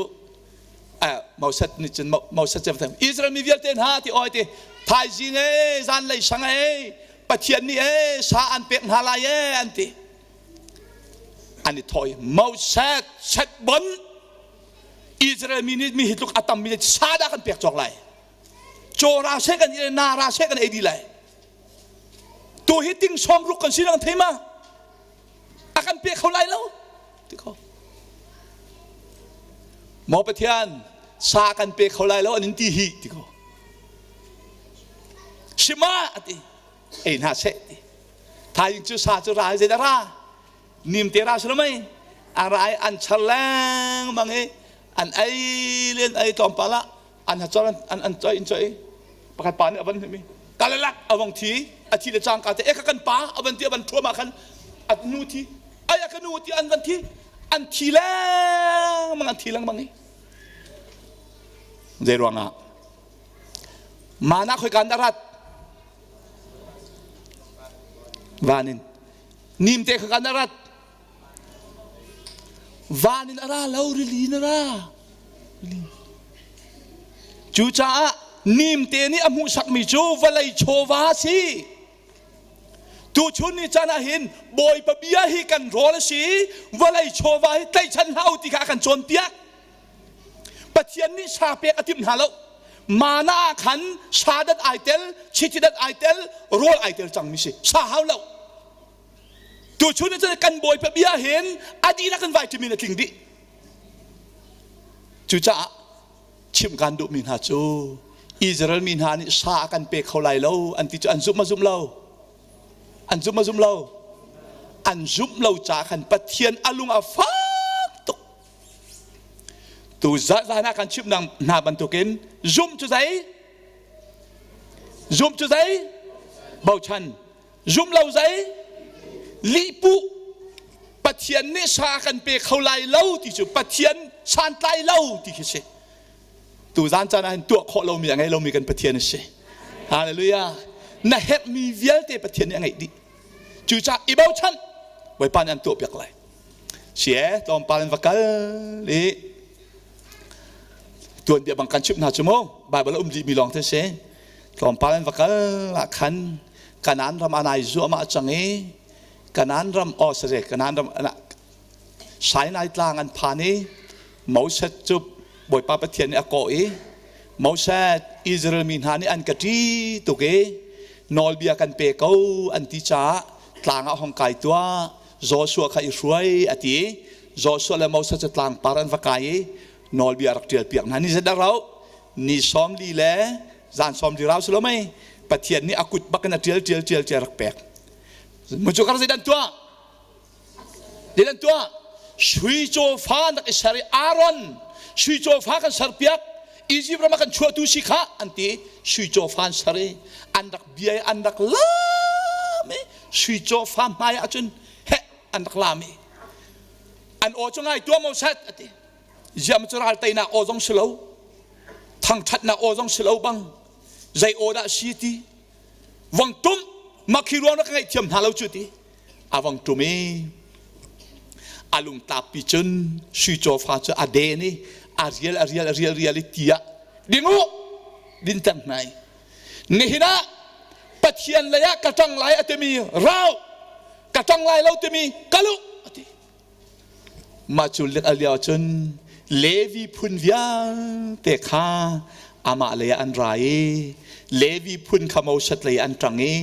Moses nih cun Moses cu Israel mi vialte hna ti oi ti thaizing e zanlei sang e Pathian nih e sa an pek hna lai e an ti an i thawh i Moses set bon Israel mi nih mi hi tluk a tammi nih sa dah kan pek cawk lai caw ra seh kan i na ra seh kan ei dih lai tu hi ting sawm ruk kan si lang thei ma a kan pe kho lai lo ti ko maw Pathian sa kan pe kho lai lo an in ti hi ti ko shima ati ei hna seh ti thaizing cu sa cu ra zei dah ra nimte ra si lo mei a ra i an char lengmang i an ei len ei tlawmpal ah an hachor an an choi in choi pakhat pa nih a van hnim i kalalak a vong thi a thi le cangka te e ka kan pa a van ti a van thuam ah khan a nu thi ai a ka nu ti an van thi an thi lengmang an thi lengmang i zei ruangah mana khoi kan rat van in Nimte kha kan a rat. Van in a ra lo, rili in a ra. Cucaah nimte nih a hmuhsakmi cu vawlei chawva a si. Tuchun ni caan ah hin Bawipa bia hi kan rawl a si i vawlei chawva hi tlaihchan hlah u ti kha a kan cawnpiak. Pathian nih sa pek a timh hna lo. Mana ah khan sa dat ai tel, chiti dat ai tel, rawl ai tel cangmi si. Sa hau lo. Tuchun cun kan Bawipa bia hin a dihlak in vitamin a tling dih. Cucaah chimh kan duhmi hna cu Israel mi hna nih sa a kan pe kho lai lo an ti cu an zumh ma zumh lo? An zumh ma zumh lo? An zumh lo caah khan Pathian a lung a fak tuk. Tu zan ah kan chimh hna bantukin zumh cu zei? Zumh cu zei? Bochan. Zum lo zei? Lihpuh. Pathian nih sa kan pe kho lai lo ti cu Pathian santlai lo ti khi si. Tu zan caan ah hin tuah khawh lomi a ngei lomi kan Pathian a si. Hallelujah. Na herhmi vialte Pathian nih a ngeih dih. Cucaah i bochan Bawipa nih an tuah piak lai. Si e, tlawmpal in va kal i tuanbia bang kan chimh hna cu mu Bible a um dihmi lawng te si. Tlawmpal in va kal ah khan. Kanaan ram ah nai zuahmah cang i Kanaan ram aw sare Kanaan ram Sinai tlang an phan i Moses cu Bawipa Pathian nih a kawh i Moses Israel mi hna nih an ka ṭi tuk i nawlbia kan pe ko an ti caah tlang ah hong kai tuah Joshua kha i hruai a ti Joshua le Moses cu tlangpar an va kai i nawlbia rak ṭial piak hna ni zat a rauh ni 40 le zan 40 rau si lo mei Pathian nih a kut bak in a ṭial ṭial ṭial ṭial rak pek mu cu kar zeidah an tuah zeidah an tuah sui cawfa an rak i ser i Aaron sui cawfa kan serpiak Egypt ram ah kan chuahtu si kha an ti sui cawfa an ser i an rak bia i an rak lam i sui cawfa hmai ah cun heh an rak lam i an aw cu ngai tuah Moses a ti ziam cu ral teinak aw zong si lo thangṭhatnak aw zong si lo bang zei aw dah si ti vang tum makhi ruang na ka ngaihthiam hna lo cu ti a vang tum i a lungtlappi cun sui cawfa cu a den i a rial a rial a rial rial i tiah ding u din tang hnai nihin ah Pathian lei ah ka ṭang lai a timi rau ka ṭang lai lo timi kalu a ti Mah cu a lio cun Levi phun vialte kha amah lei ah an ra i Levi phun kha Moses lei an ṭang i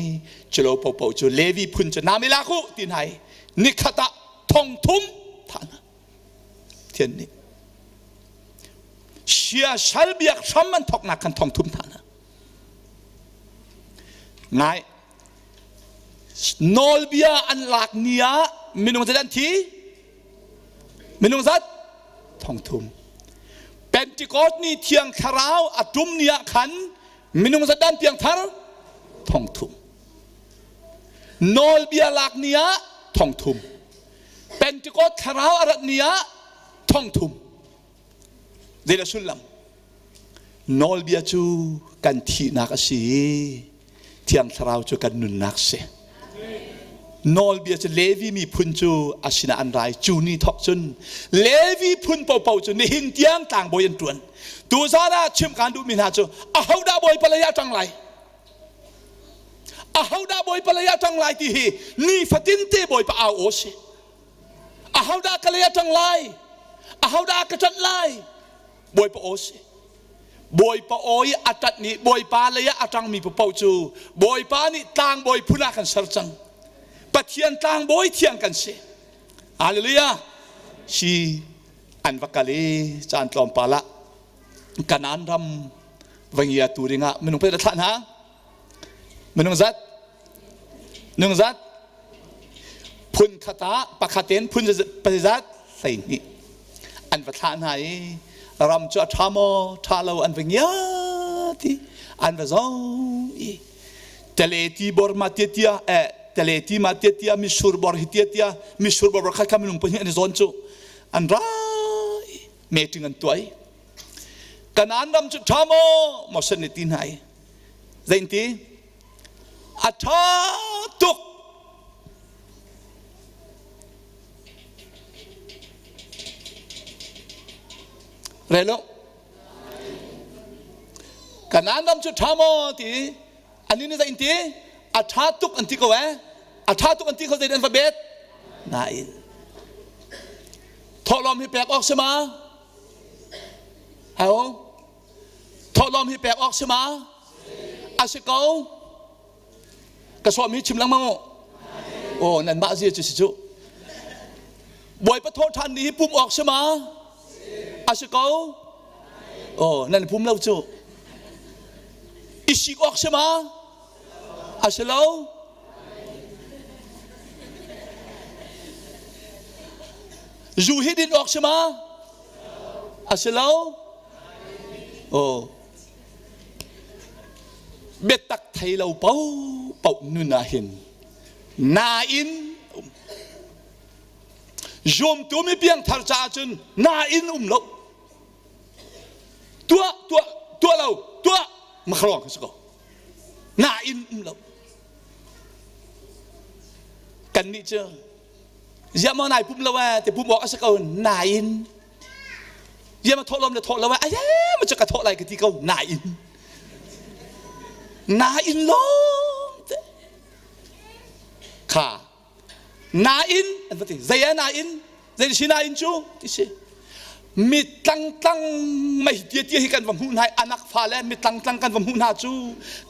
culo paohpaoh cu Levi phun cu nam i lak u ti hna i nikhat ah thong thum thah hna. Thian nih siasal biak hram an thawknak khan thong thum thah hna. Ngai Nawlbia an lak ni ah minung zat an thi? Minung zat? Thongthum. Pentecost ni thiang thlarau a tum ni ah khan minung zat an piangthar? Thongthum. Nawlbia lak ni ah thongthum. Pentecost thlarau a rat ni ah thongthum. Zeidah sullam? Nawlbia cu kan thihnak a si i Thiang Thlarau cu kan nunnak a si. Nawlbia cu Levi miphun cu a sinah an rai. Cu ni thawk cun Levi phun paohpaoh cu nihin tiang tlangbawi an ṭuan. Tuzaan ah chimh kaan duhmi hna cu ahodah Bawipa lei ah ṭang lai? Ahodah Bawipa lei ah ṭang lai ti hi nifatin te Bawipa au aw si. Ahodah ka lei ah ṭang lai? Ahodah ka ṭanh lai? Bawipa aw si. Bawipa aw i a ṭanh i Bawipa lei ah a ṭangmi paoh cu Bawipa nih tlangbawi phun ah kan ser cang. Pathian tlangbawi thiang kan si. Hallelujah. Si an va kal i caan tlawmpal ah Kanaan ram va ngiatu dingah minung pei thlah hna. Minung zat Minung zat phun khat ah pakhat in phun pazat 12 an va thlah hna i ram cu a ṭha maw ṭha lo an va ngia ti an va zong i tele ti bor ma tia tia eh tele ti ma tia tia misur bor hi tia tia misur bor khat kha minung pahnih an i zawn cu an ra i meeting an tuah i Kanaan ram cu ṭha maw Moses nih ti hna i zeinti A ṭha tuk. Rel u. Kanaan ram cu ṭha maw ti ani nih zei ti a ṭha tuk an ti ko eh a ṭha tuk an ti kho zei an va bet nain thawhlawm hi pek awk si ma hau Thawhlawm hi pek awk si ma? A si ko. Ka sawm hi chim lengmang u. Aw nan mah zia cu si cu. Bawipa thawh ṭhan ni hi pum awk si ma? A si ko. Aw nan pum lo cu. I sik awk si ma? A si lo. Zu hi din awk si ma? A si lo. Oh. Biatak thei lo paohpaoh nun ah hin nain um. Zuamtu mi piangthar caah cun nain um lo. Tuah tuah tuah lo tuah makharuang ka si ko. Nain um lo. Kannih cu ziah maw nai pum lo eh ti pum awk a si ko nain ziah ma thawh lom le thawh lo eh aye ma cu ka thawh lai ka ti ko nain nain lawng te. Kha nain an va ti. Zei ah nain? Zei si nain cu ti si. Mi tlangtlang mei tia tia hi kan va hmuh hna i anak fa le mi tlangtlang kan va hmuh hna cu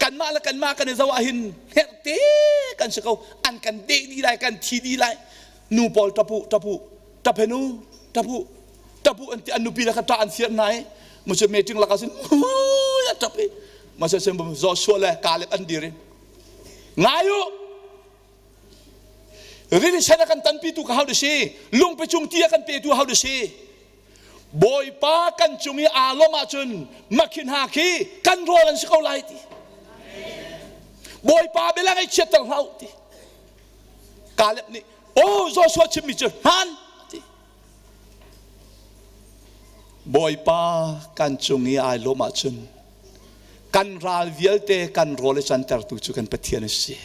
kanmah le kanmah kan i zoh ahhin hngerhte kan si ko. An kan deh dih lai, kan thi dih lai. Nu pawl ṭap u, ṭap u, ṭap he nu, ṭap u, ṭap u an ti an nupi le kha ṭah an fiar hna i macu meeting lakah cun a ṭap i macu Joshua le Caleb an dir i ngai u rili sen a kan tanpitu ka hau si lungpi cung ti a kan petu hau si Bawipa kan cung i aa lawmh ahcun makhin ha khi kan rawl an si ko lai ti Bawipa bia ngaihchiatter hlah u ti Caleb nih oh Joshua chimmi cu hmaan ti Bawipa kan cung i ai lawm ahcun kan ral vialte kan rawl i cantertu cu kan Pathian a si.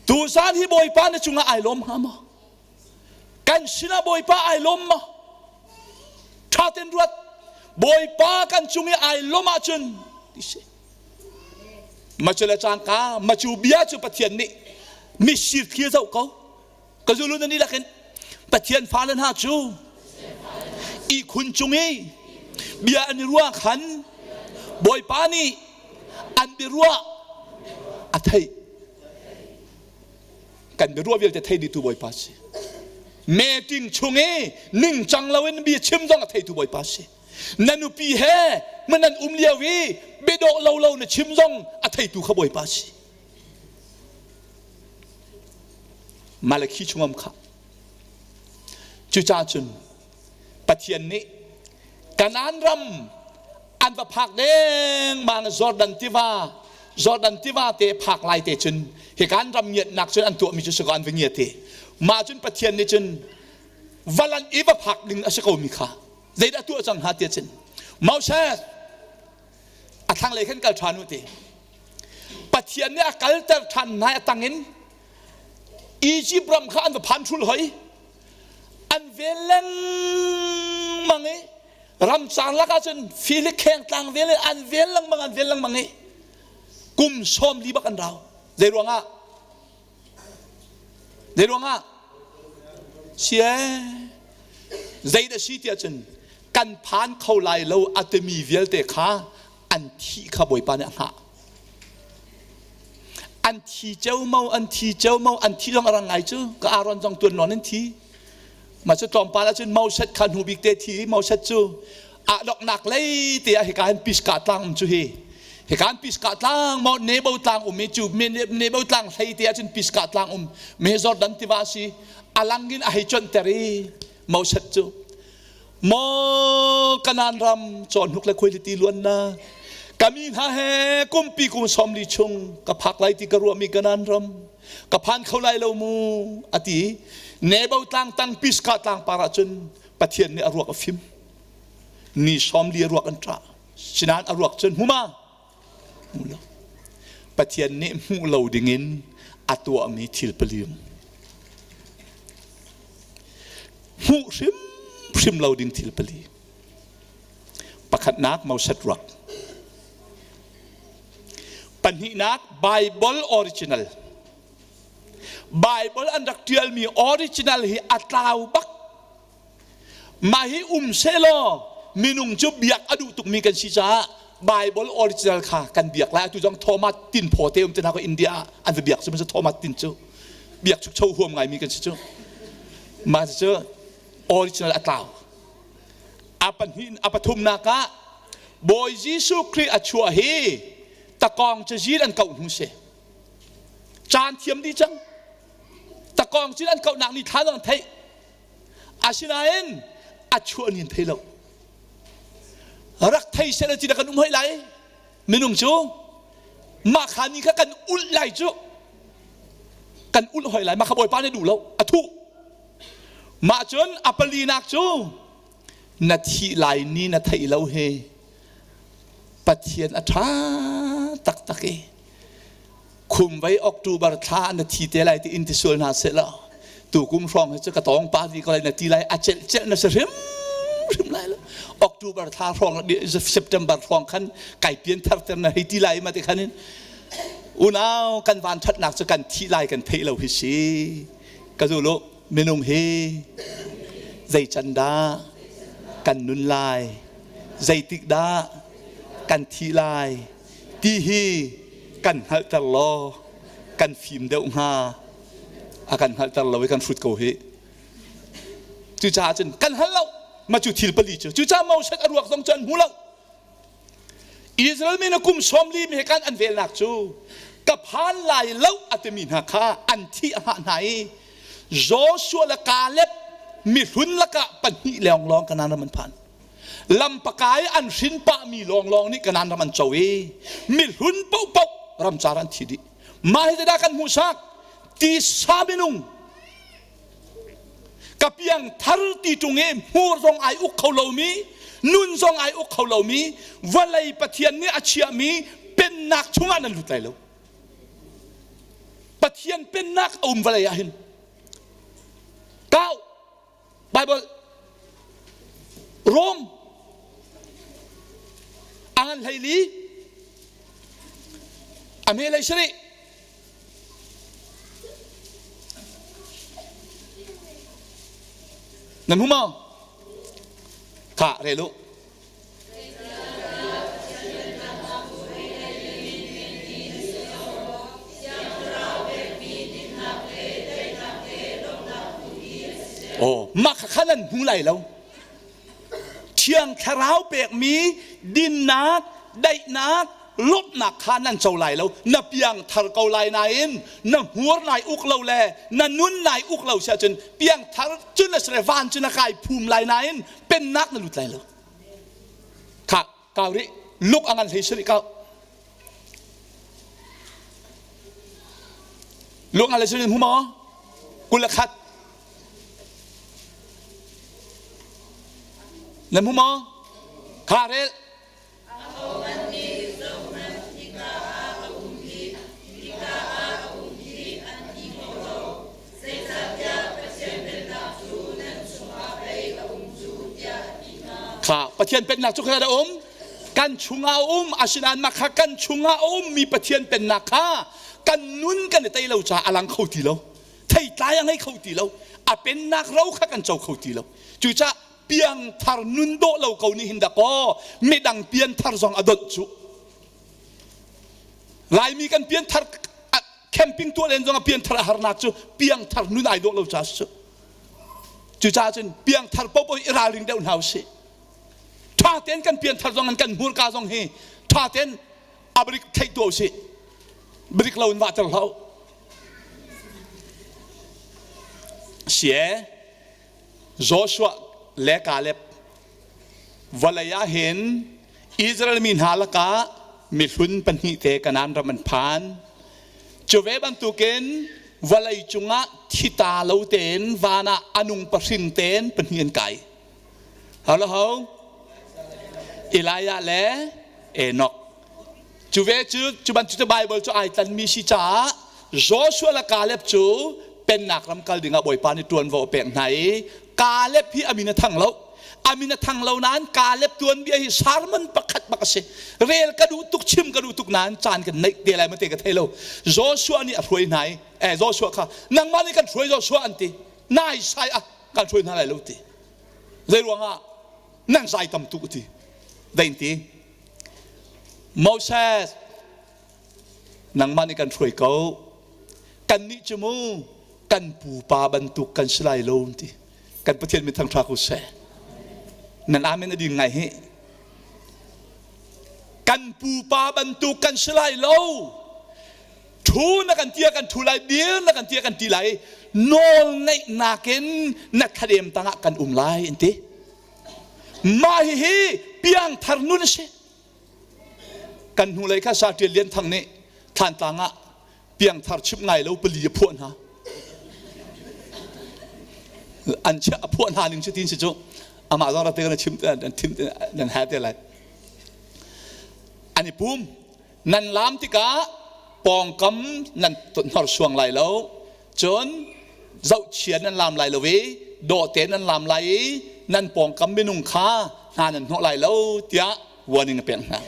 Tuzan hi Bawipa na cungah ai lawm hnga maw? Kan sinah Bawipa ai lawm maw? Ṭha tein ruat. Bawipa kan cung i ai lawm ahcun ti si. Macu le cangka macu bia cu Pathian nih misir thli zoh ko. Ka zulu na ni lakin Pathian fale hna cu ihkhun cung i bia an i ruah khan Bawipa nih an biaruah a theih. Kan biaruah vialte thei dihtu Bawipa si. Meeting chung i ningcang loin bia chim zong a theitu Bawipa si. Na nupi he nan um lio i biadawh lo lo na chim zong a theitu kha Bawipa si. Malakhi chungam kha. Cucaah cun Pathian nih Kanaan ram an va phak dengmang Jordan tiva Jordan tiva te phak lai te cun hikan ram ngiatnak cun an tuahmi cu si ko an va ngiat i mah cun Pathian nih cun valan i va phak ding a si ko mi kha zeidah tuah cang hnga tiah cun Moses a thlanglei khan kal ṭhan u ti Pathian nih a kalter ṭhan hna a tangin Egypt ram kha an va phan thul hoi an vel lengmang i ramcar lakah cun Filik kheng tlang vel in an vel lengmang an vel lengmang i kum 40 bak an rau zei ruangah zei ruangah sie zei dah si tiah cun kan phan kho lai lo a timi vialte kha an thih kha Bawipa nih a hngah an thi ceomo an thi ceomo an thi zong a rang ngai cu ka Aaron zong tuan nawn in thi mah cu tlawmpal ahcun Moses kha hnu bik te thi Moses cu ah doknak lei te ah hika hin Pisgah tlang um cu hi hika hin Pisgah tlang maw Nebo tlang um i cu Nebo tlang hlei te ahcun Pisgah tlang um me Jordan tiva si alang in a hei cuanter i Moses cu Maw Kanaan ram cawhnuk le khuailiti luannak ka mi hna he kumpi kum 40 chung ka phak lai ti ka ruahmi Kanaan ram ka phan kho lai lo mu a ti Nebo tlang tang Pisgah tlang par ah cun Pathian nih a ruak a fim ni 40 a ruak an ṭah sinain a ruak cun hmu ma hmu lo Pathian nih hmuh lo dingin a tuahmi thil pali hmuh hrimhrim lo ding thil pali pakhatnak Moses ruak pahnihnak Bible original Bible an rak ṭialmi original hi a tlau bak Mah hi um sehlaw minung cu biak a duh tukmi kan si caah Bible original kha kan biak lai. Atu zong Thomas Tin Phaw te um te hna ko India ah an va biak cu Thomas Tin cu biak chukcho huam ngaimi kan si cu. Mah cu original a tlau. A pahnih a pathumnak ah Bawi Jesuh Khrih a chuah hi takawng cazin an kauh hnu si. Caan thiam dih cang. Takawng cin an kauhnak ni thla zong an theih. Asinain a chuah ni an thei lo. Rak thei seh ti kan um hoi lai. Minung cu mah kha ni kha kan ulh lai cu. Kan ulh hoi lai. Mah kha Bawipa nih duh lo. A thuh. Mah cun a palinak cu na thih lai ni na theih lo hi Pathian a ṭha taktak i khumvei October thla na thi te lai ti in ti sual hna seh law tukum hrawng hi cu ka tawng pa ti ko lai na ti lai a celh celh na si hrim hrim lai lo October thla hrawng September hrawng khan kai pian thar ter na hei ti lai ma ti khan in. Unau kan van ṭhatnak cu kan thih lai kan theih lo hi si. Ka zul u, minung hi zei can dah kan nun lai, zeitik dah kan thih lai ti hi kan hngalhter law kan fim deuh hnga. A kan hngalhter lo i kan hrut ko hi. Cucaah cun kan hngal lo. Ma cu thil pali cu. Cucaah Moses a ruak zong cu an hmu lo. Israel mi na kum 40 mi he kan an velnak cu ka phan lai lo a timi hna kha an thi a hngah hna i Joshua le Caleb mihlun lakah pahnih lawnglawng Kanaan ram an phan. Lampakai an hrin pahmi lawnglawng nih Kanaan ram an co i mihlun paohpaoh ramcar an thi dih. Mah hi zeidah kan hmuhsak? Tisa minung ka piang thar ti ṭung i hmur zong ai uk kho lomi nun zong ai uk kho lomi vawlei Pathian nih a chiahmi pennak chungah nan lut lai lo. Pathian pennak a um vawlei ah hin kau Bible Rom angan hleili a hme lei sarih Nan hmu maw? Kha rel u. Oh, mah kha nan hmu lai lo. Thiang Thlarau pekmi dinnak, daihnak, lawmhnak kha nan co lai lo. Na piang thar ko lai nain na hmur nai uk lo le na nun nai uk lo si ahcun piang thar cun na sre van cu na kai phum lai nain pennak na lut lai lo. Kha kau rih luk a ngan hlei sari kau. Luk ngan hlei sari hmu maw? 21. Na hmu maw? Kha rel. Kha Pathian pennak cu kha da um? Kan chungah a um asinain mah kha kan chungah a ummi Pathian pennak kha kan nun kan i tei lo caah a lang kho ti lo. Theitlai a ngei kho ti lo. A pennak ro kha kan co kho ti lo. Cucaah piangthar nun dawh lo ko nih hin dakaw midang pianthar zong a donh cu. Laimi kan pianthar camping tuah len zong a pianthar a harnak cu piangthar nun ai dawh lo ca cu. Cucaah cun piangthar popo i ralring deuh hna usih. Tha tein kan pianthar zong an kan hmurka zong hi tha tein abrik theih tuah usih. Brik lo in vahter hlah u. Sie Joshua le Caleb vawlei ah hin Israel mi hna lakah mihlun pahnih te Kanaan ram an phan. Cu ve bantukin vawlei cungah thita lo tein van ah a nung pahrin tein pahnih an kai. Halo ho? Elijah le Enoch. Cu ve cu cu bantuk Bible cu ai tlanmi si caah Joshua le Caleb cu pennak ram kal dingah Bawipa nih ṭuanvo a pek hna i Caleb hi a min a thang lo. A min a thang lo nain Caleb tuanbia hi sermon pakhat bak a si. Rel ka duh tuk, chim ka duh tuk nain caan kan neih te lai ma te ka thei lo. Joshua nih a hruai hna i eh Joshua kha nangmah nih kan hruai Joshua an ti. Nai sai ah kan hruai hna lai lo ti. Zei ruangah nan zai tam tuk ti. Dein ti. Moses nangmah nih kan hruai ko kannih cu mu kan pupa bantuk kan si lai lo ti kan Pathian min thangṭha ko seh nan amen a ding ngai hi kan pupa bantuk kan si lai lo thu na kan tia kan thu lai dir na kan tia kan ti lai nawl ngeihnak in na thladem tangah kan um lai in ti Mah hihi piangthar nun a si. Kan hnulei kha Sa Ṭial Lian Thang nih Thlantlang ah piangthar chimh ngai lo pali a phuah hna. An chiah a phuah hna ning cu tin si cu amah zong rak te kan chim nan thim nan ha te lai. An i pum nan lam tikah pawngkam nan hnorsuang lai lo Cun zohchia nan laam lai lo i dawhte nan laam lai i nan pawngkam minung kha hna nan hnawh lai lo tiah warning a pek hna.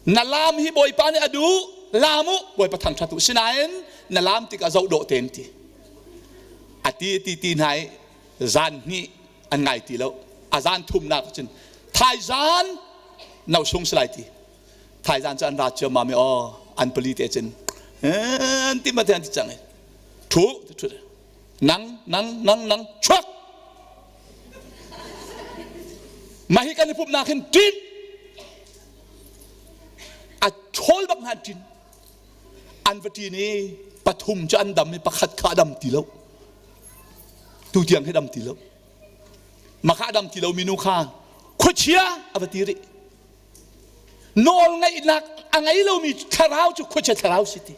Na laam hi Bawipa nih a duh. Laam u, Bawipa thangṭhat u. Sinain na laam tikah zoh dawh tein ti. A ti ti ti hna i zan hnih an ngai ti lo. A zan thumnak cun thaizan no sung si lai ti. Thaizan cu an ra ciammam i aw an pali te cun an ti ma te an ti cang i ṭhu ṭhu nang nang nang nang chuak mah hi kan i pumhnak hin ṭin a ṭhawl bak hna ṭin an va ṭin i pathum cu an dam i pakhat kha a dam ti lo tu tiang hi dam ti lo maka a dam ti lo minu kha khuachia a va ti rih nawl ngeihnak a ngei lomi thlarau cu khuachia thlarau si ti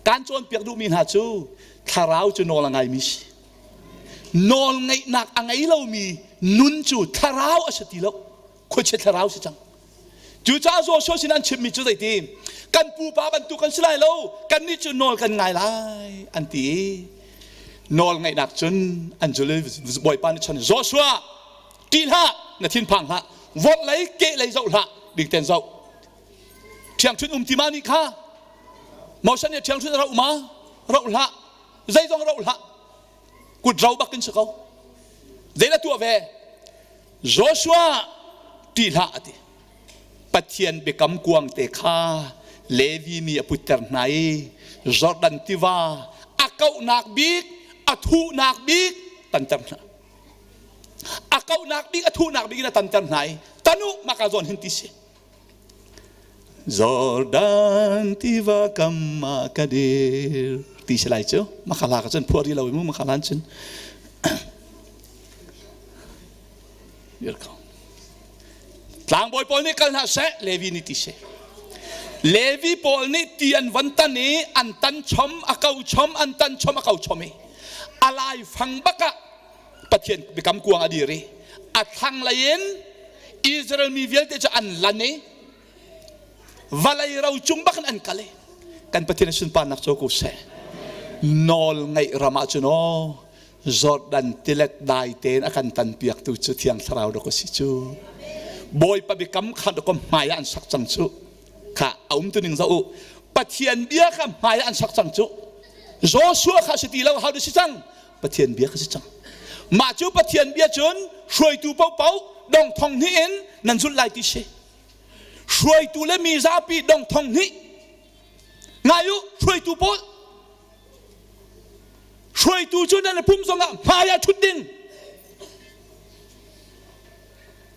kan cawnpiak duhmi hna cu thlarau cu nawl a ngaimi si nawl ngeihnak a ngei lomi nun cu thlarau a si ti lo khuachia thlarau si cang cucaah Joshua sin an chimmi cu zeiti kan pupa bantuk kan si lai lo kannih cu nawl kan ngai lai an ti i nawl ngeihnak cun an zul i Bawipa nih cun Joshua ṭih hlah na thinphang hlah vorh lei keh lei zoh hlah ding ten zoh ṭhiangṭhunh um ti ma nih kha Moses nih ṭhiangṭhunh a roh ma roh hlah zeizong roh hlah kut ro bak in si ko zei na tuah ve Joshua ṭih hlah a ti Pathian biakam kuang te kha Levi mi a putter hna i Jordan tiva a kauhnak bik a thuhnak bik tanter hna a kauhnak bik a thuhnak bik in a tanter hna i tanu maka zawn hin ti si Jordan tiva kam ah ka dir ti si lai cu maka hla ka cun phuah rih lo mu maka hlan cun dir ko tlangbawi pawl nih kal hna seh Levi nih ti si Levi pawl nih ti an van tan i an tan chom a ko chom an tan chom a ko chom i a lai fang bak ah Pathian biakam kuang a dir i a thlanglei in Israel mi vialte cu an lan i vawlei ro cung bak in an kal i kan Pathian sunparnak cu ko seh nawl ngeih ram ah cun aw Jordan tilet dai tein a kan tan piaktu cu Thiang Thlarau dok a si cu Bawipa biakam kha dok hmai ah an sak cang cu kha a um tu ning zoh u Pathian bia kha hmai ah an sak cang cu Joshua kha si ti lo how si cang Pathian bia kha si cang mah cu Pathian bia cun hruaitu paohpaoh dong thong hnih in nan zulh lai ti si hruaitu le mi zapi dong thong hnih ngai u hruaitu pawl hruaitu cu nan pum zongah hmai ah ṭhut ding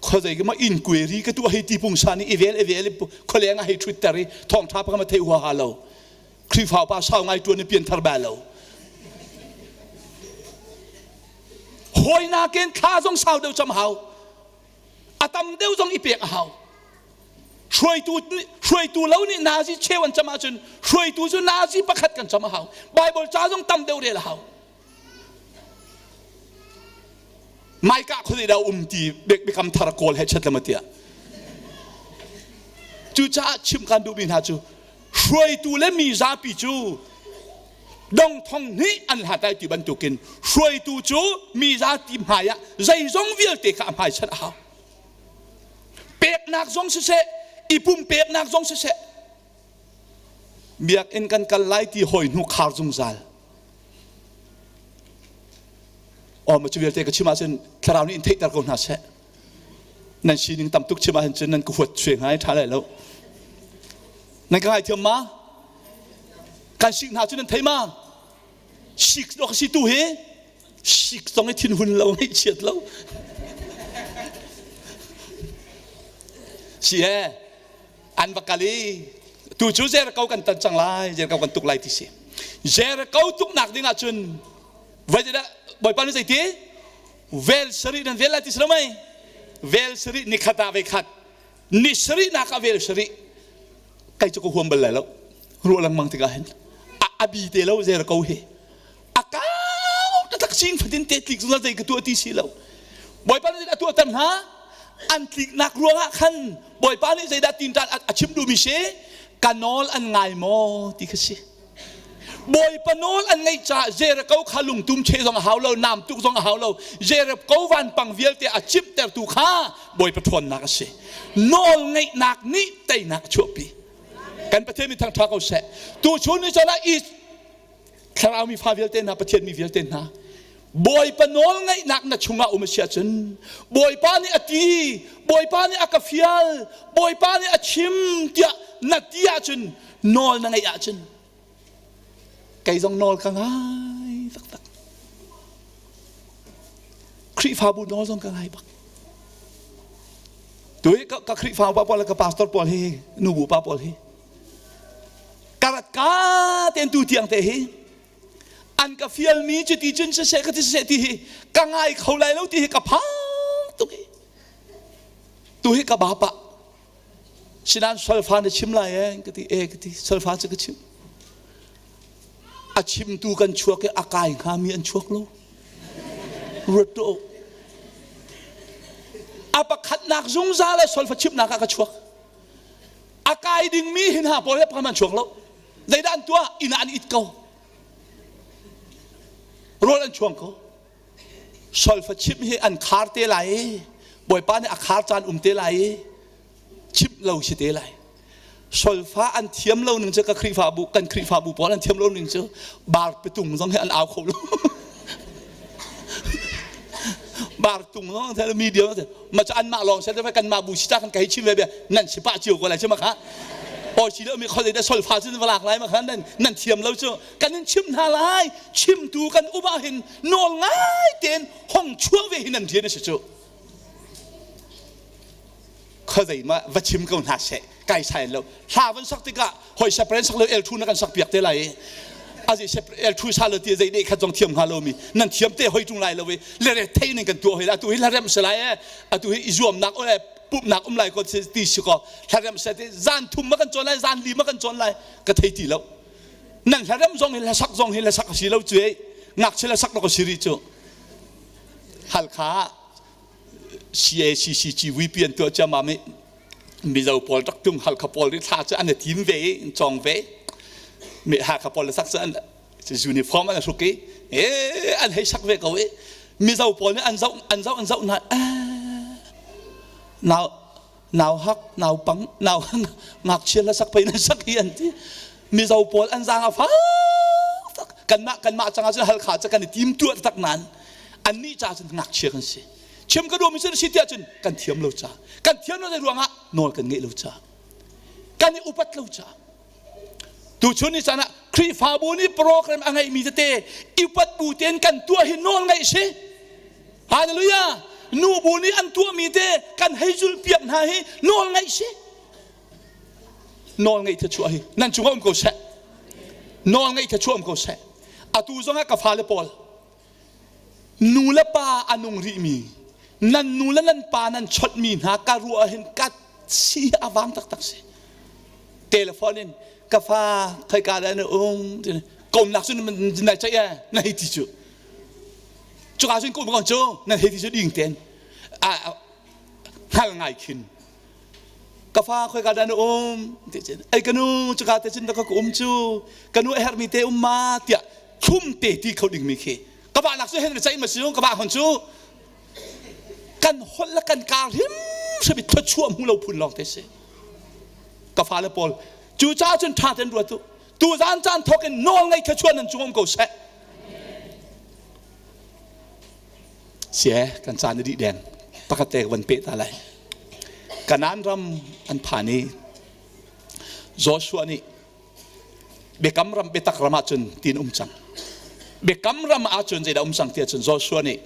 khuazei ka ma inquiry ka tu hei ti pungsan i ivel ivel khualeng ah hei ṭhut ter i thawngṭha pa ma thei huaha lo Khrihfa pa sau ngai ṭuan i pianthar bal lo hawi nakin thla zong sau deuh cam hau a tam deuh zong i pek a hau hruaitu hruaitu lo nih nazi cheu an cam ahcun hruaitu cu nazi pakhat kan cam a hau Bible ca zong tam deuh rel a hau Maika khuazei dah um ti biakam thar kawl he chat lama tiah cucaah chim kan duhmi hna cu hruaitu le mi zapi cu dong thong hnih an hlat ai ti bantukin hruaitu cu mi zapi hmai ah zeizong vialte kha a hmai chan a hau peknak zong siseh i pumpeknak zong siseh biakinn kan kal lai ti hawi hnu khar zungzal aw ma cu vialte ka chim ahcun thlarau nih in theihter ko hna seh nan sining tam tuk chim ahcun nan ka huat sue hnga ṭha lai lo nan ka ngaithiam ma kan sik hna cu nan thei ma sik dawk si tu hi sik zong i thinhun lo ngaihchiat lo si he an va kal i tu cu Jericho kan tan cang lai Jericho kan tuk lai ti si Jericho tuknak ding ah cun voi dah Bawipa nih zeiti vel sarih nan vel lai ti si lo mei vel sarih ni khat ah ve khat ni sarih nak ah vel sarih kai cu ka huam bal lai lo ruah lengmang tikah hin a bi te lo Jericho hi a kau taktak sing fatin te tlik zungzal zei ka tuah ti si lo Bawipa nih a tuahter hna an tliknak ruangah khan Bawipa nih zeidah tinṭan a chim duhmi si ka nawl an ngai maw ti kha si Bawipa nawl an ngaih caah Jericho kha lungtum che zong a hau lo nam tuk zong a hau lo Jericho vanpang vialte a cimhtertu kha Bawipa ṭhawnnak a si nawl ngeihnak nih teinak a chuahpi. Kan Pathian min thangṭha ko seh. Tu chun ni cun ah i thlarau mi fa vialte hna Pathian mi vialte hna Bawipa nawl ngaihnak na chungah um a si ahcun Bawipa nih a ti Bawipa nih a ka fial Bawipa nih a chim tiah na ti ahcun nawl na ngeih ahcun kei zong nawl ka ngai taktak Khrihfabu nawl zong ka ngai bak tu hi ka Khrihfa upa pawl le ka pastor pawl hi nubu pa pawl hi karat ka ten tu tiang te hi an ka fialmi cuti cun siseh ka ti siseh ti hi ka ngai kho lai lo ti hi ka phang tuk hi tu hi ka bapa sinan solfa na chim lai eh ka ti e ka ti solfa cu ka chim a chimtu kan chuak i a kai hngami an chuak lo ruat tu a pakhatnak zungzal le solfa chimnak ah ka chuak a kai dingmi hin ha pawl he pakhat an chuak lo zeidah an tuah inn ah an it ko rawl an chuang ko solfa chimh hi an khar te lai i bawipa nih a khar caan um te lai i chimh lo si te lai solfa an thiam lo ning cu ka Khrihfabu kan Khrihfabu pawl an thiam lo ning cu bar pitung zong hi an au kho lo bar tung zong an media ma cu anmah lawng sel kan mah bu si ta kan ka hei chim ve bia nan si pah cio ko lai cu ma kha oi si lo mi khoi da solfa cun va lak lai ma kha nan nan thiam lo cu kan in chim hna lai chimtu kan upa hin nawl ngai tein hong chuak ve hin nan rian a si cu khazei ma va chim ko hna seh kai sai lo hla van sak tikah hoi sepren sak lo el thu na kan sak piak te lai azi el thu sa lo ti zei de khat zong thiam hnga lo mi nan thiam te hoi tung lai lo we le re thei ning kan tu hoi la tu hi la rem se lai e atu hi izuamnak ole pumnak um lai ko ti si ko hlarem se ti zan thum ma kan cawn lai zan li ma kan cawn lai ka thei ti lo nan hlarem zong hi hlasak zong hi hlasak si lo cu ei ngakchia hlasak lo ka siri cu halkha CACCGVP an tuah ciammam i Mizo pawl rak tung Halkha pawl ri thla cu an i tim ve i an cawng ve mi Hakha pawl le sak cu an uniform an hruk i e an hei sak ve ko i Mizo pawl nih an zoh an zoh an zoh hna nau nau hak nau pang nau ngakchia la sak pei nan sak hi an ti Mizo pawl an zaang a fak kanmah kanmah cangah cun Halkha cu kan i tim tuah tak nain annih ca cun ngakchia kan si chim ka duhmi cu si tiah cun kan thiam lo ca kan thiam lo ruangah nawl kan ngeih lo ca kan i upat lo ca tuchun ni caan ah Khrihfabu nih program a ngeihmi tete upat bu tein kan tuah hi nawl ngeih si hallelujah nubu nih an tuahmi te kan hei zulh piak hna hi nawl ngeih si nawl ngeih thluachuah hi nan cungah um ko seh nawl ngeih thluachuah um ko seh atu zongah ka fale pawl nu le pa a nung rihmi nan nu le nan pa nan chawtmi hna ka ruah hin ka si a vang taktak si telephone in ka fa khoika dah na um komnak cu nai ceih e na hei ti cu cuka cun kum kon cu nan hei ti cu ding ten hngal ngai khin ka fa khoika dah na um ti cun ai ka nu cuka te cun ka um cu ka nu a herhmi te um ma tiah thlum te ti kho dingmi khi ka va nak cu hen ceih ma si ka va hon cu kan holh le kan kar hrim hrim i thluachuah hmu lo phun lawng te si ka fale pawl cu ca cun ṭha ten ruat u tu zan caan thawk in nawl ngei thluachuah nan cung um ko seh sie kan caan a dih deng pakhat te van pe ta lai Kanaan ram an phan i Joshua nih biakam ram biatak ram ahcun tin um cang biakam ram ahcun zeidah um cang ti ahcun Joshua nih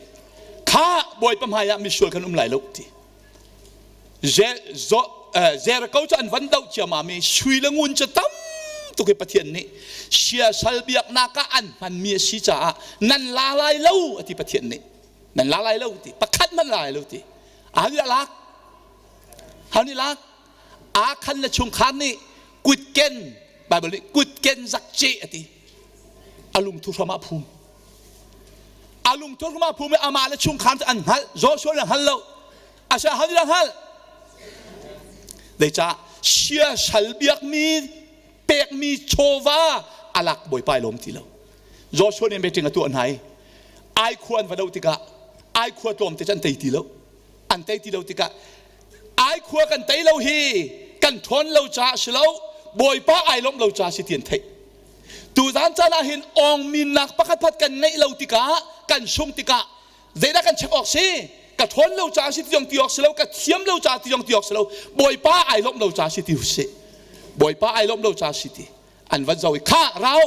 kha bawipa hmai ah misual kan um lai lo ti Jericho cu an van doh ciammam i sui le ngun cu tam tuk i Pathian nih siasal biaknak ah an hmanmi a si caah nan la lai lo a ti Pathian nih nan la lai lo ti pakhat hmanh la lai lo ti a nih lak hau nih lak Akhan le chungkhar nih kutken Bible nih kutken zak ce a ti a lungthu hram ah phum a lungthu hram ah phum i amah le chungkhar cu an hngalh Joshua nih hngal lo asa hau nih hngalh zeicah siasal biakmi pekmi chawva alak bawipa i lawm ti lo Joshua nih meeting a tuah hna i ai khua an va doh tikah ai khua tlawm te cu an tei ti lo an tei ti lo tikah ai khua kan tei lo hi kan ṭhawn lo caah si lo. Bawipa ai lawmh lo ca si ti an theih. Tuzan caan ah hin awngminnak pakhat phat kan ngeih lo tikah kan sung tikah zeidah kan check awk si? Ka ṭhawn lo ca si ti zong ti awk si lo, ka thiam lo ca ti zong ti awk si lo. Bawipa ai lawmh lo ca si ti usih. Bawipa ai lawmh lo ca si ti. An van zoh i kha rau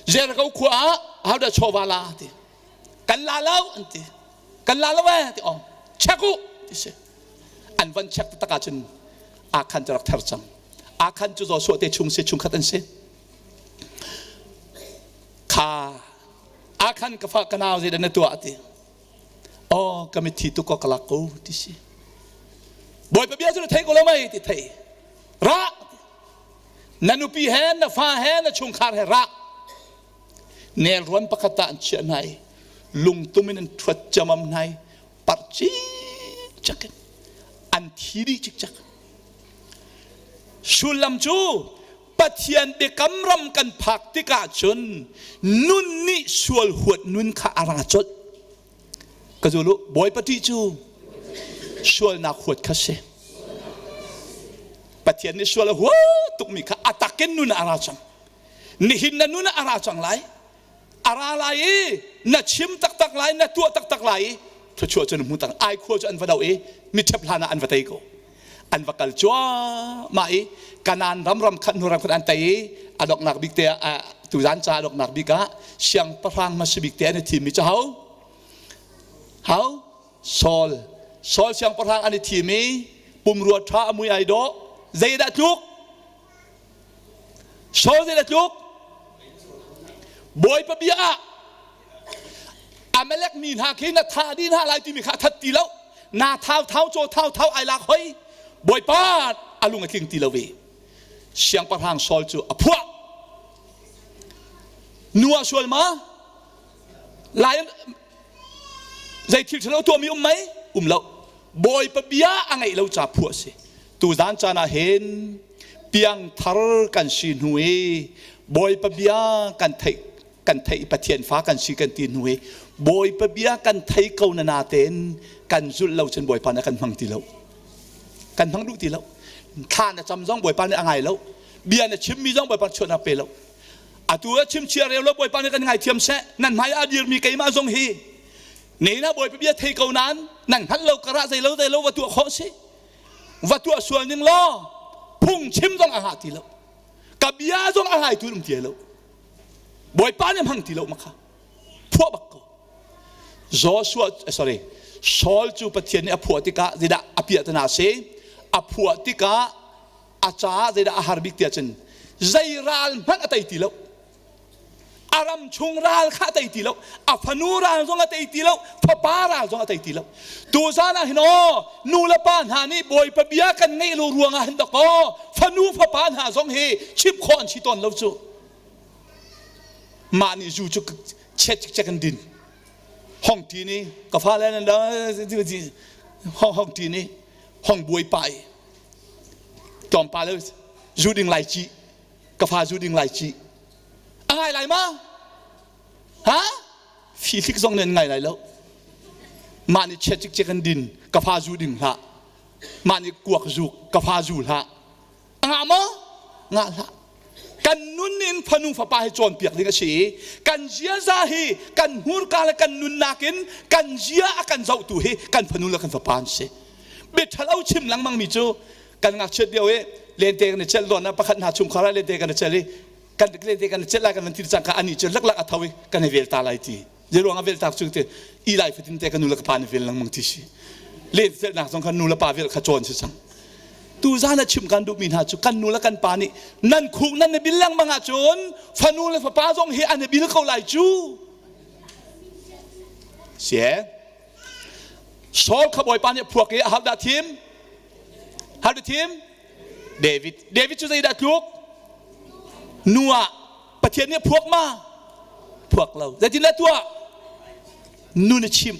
Jericho khua ah hodah chawva la ti. Kan la lo an ti. Kan la lo eh ti oh check u ti si. An van check taktak ahcun Akhan cu rak ther cang. Akhan cu Joshua te chung si chungkhat an si. Kha Akhan ka fa ka nau zeidah na tuah ti. Oh ka mitthi tu ko ka lak ko ti si. Bawipa bia cu na thei ko lo mei ti thei. Ra na nupi he na fa he na chungkhar he ra. Nelruan pakhat ah an chiah hna i lungtum in an ṭhuat ciamam hna i parh cikcek in an thi dih cikcek. Sullam cu Pathian biakam ram kan phak tikah cun nun nih sual huat nun kha a ra colh. Ka zul u, Bawipa ṭih cu sualnak huat kha si. Pathian nih sual a hua tukmi kha a takin nun ah a ra cang. Nihin na nun ah a ra cang lai. A ra lai i na chim taktak lai, na tuah taktak lai i thluachuah cu na hmu tak. Ai khua cu an va do i miṭhep hlan ah an va tei ko. An va kal cuahmah i Kanaan ram ram khat hnu ram khat an tei i a donghnak bik te ah tuzan ca a donghnak bik ah siangpahrang hmasa bik te an i thimmi cu ho? Ho? Saul. Saul siangpahrang an i thim i pumrua ṭha a mui ai dawh. Zeidah tluk? Saul zeidah tluk? Bawipa bia ah Amalek mi hna khi na thah dih hna lai timi kha a that ti lo. Na thau thau caw thau thau ai lak hoi. Bawipa a lung a tling ti lo ve. Siangpahrang Saul cu a phuah. Nu ah sual ma? Lai zei thil ṭhalo tuahmi um mei? Um lo. Bawipa bia a ngeih lo ca phuah si. Tuzan caan ah hin piangthar kan si hnu i Bawipa bia kan theih kan theih Pathian fa kan si kan ti hnu i Bawipa bia kan thei ko na natein kan zulh lo cun Bawipa nih a kan hmang ti lo. Kan hmang duh ti lo. Thla na cam zong Bawipa nih a ngai lo. Bia na chimmi zong Bawipa chuahnak pe lo. Atu ah chim chia reu lo Bawipa nih kan ngaithiam seh. Nan hmai ah dirmi keimah zong hi Nena Bawipa bia thei ko nain nan hngalh lo karah zei lo zei lo va tuah khawh si. Va tuah sual ning law phung chim zong a ngah ti lo. Ka bia zong a ngai tu um ti lo. Bawipa nih hmang ti lo ma kha. Phuah bak ko. Joshua sorry Saul cu Pathian nih a phuah tikah zeidah a piah tana si. A phuah tikah a caah zeidah a har bik tiah cun zei ral hmanh a tei ti lo. A ram chung ral kha a tei ti lo. A fanu ral zong a tei ti lo. Fapa ral zong a tei ti lo. Tuzan ah hin aw nu le pa hna nih Bawipa bia kan ngeih lo ruangah hin dakaw fanu fapa hna zong hi chimh khawh an si tawn lo cu. Mah nih zu cu chet cikcek in din. Hong ti ni ka fale nan hong hong ti ni hong buai pa i tlawmpal zu ding lai ci ka fa zu ding lai ci a ngai lai ma ha fihlik zong nan ngai lai lo mah nih chiat cikcek an din ka fa zu ding hlah mah nih kuak zuk ka fa zu hlah a ngah maw ngah hlah kan nun in fanu fapa hi cawnpiak ding a si i kan ziaza hi kan hmurka le kan nunnak in kan zia a kan zohtu hi kan fanu le kan fapa an si biaṭhalo chim lengmang mi cu kan ngakchiat lio i lente kan i celh dawn ah pakhat hna chungkhar ah lente kan i celh i kan lente kan i celh lai kan van ti cang ka ani cu laklak a tho i kan i vel ta lai ti zeiruang a vel tak cu ti i lai fatin te ka nu le ka pa nih vel lengmang ti si len celhnak zong kha nu le pa vel kha cawn si cang tu zan a chim kan duhmi hna cu kan nu le kan pa nih nan khuk nan i bil lengmang ahcun fanu le fapa zong hi an i bil ko lai cu si Saul kha Bawipa nih phuak i ahodah thim? How to thim? David. David cu zeidah tluk? Nu ah Pathian nih phuak ma? Phuak lo. Zeitin dah tuah? Nu na chim.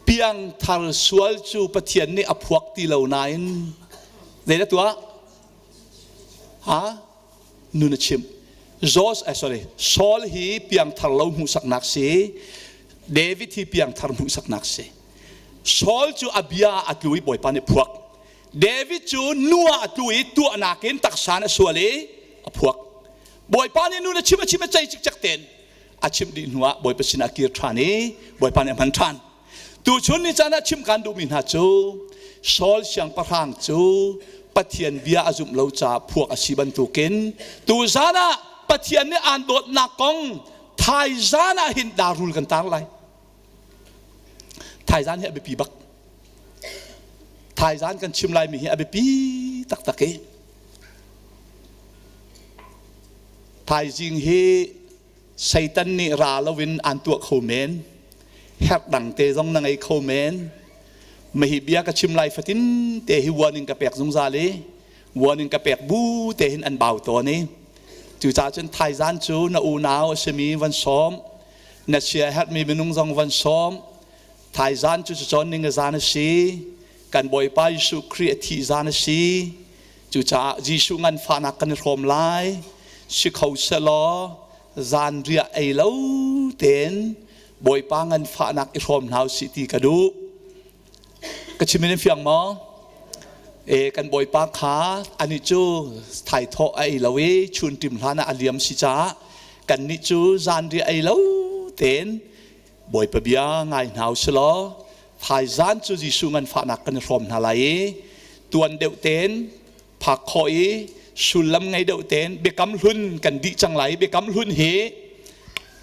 Piangthar sual cu Pathian nih a phuak ti lo nain zeidah tuah? Ha? Nu na chimh. Jos, eh, sorry, Saul hi piangthar lo hmuhsaknak si. David hi piangthar hmuhsaknak si. Saul cu a bia a tlu i Bawipa nih phuak. David cu nu ah a tlu i tuahnak in taksa in a sual i a phuak. Bawipa nih nu na chim a chim a cei cikcek tein a chimh dih hnuah Bawipa sinah a kir ṭhan i Bawipa nih a hman ṭhan. Tuchun ni caan ah chim kan duhmi hna cu Saul siangpahrang cu Pathian bia a zumh lo caah phuak a si bantukin tuzan ah Pathian nih aan dawtnak kong thaizan ah hin darul kan tar lai. Thaizan hi a biapi bak. Thaizan kan chim laimi hi a biapi taktak i thaizing hi Satan nih ra loin aan tuah kho men. Herh dang te zong na ngei kho men. Mahi bia ka chim lai fatin te hi warning ka pek zungzal i warning ka pek bu te hin an bau tawn i cucaah cun thaizan cu na unau a simi van sawm na sia herhmi minung zong van sawm thaizan cu cawn ning a zan a si kan Bawipa Jesuh Khrih a thih zan a si Cucaah Jesuh nganfahnak kan i hrawm lai. Si kho selaw zanriah ei lo tein Bawipa nganfahnak i hrawm hna usih ti ka duh. Ka chim in fiang maw? E, kan Bawipa kha anih cu thaithawh a ei lo i chun ṭim hlan ah a liam si caah kannih cu zanriah ei lo tein Bawipa bia ngai hna usih law thaizan cu Jesuh nganfahnak kan i hrawm hna lai i tuan deuh tein phak khawh i sullam ngei deuh tein biakam hlun kan dih cang lai. Biakam hlun hi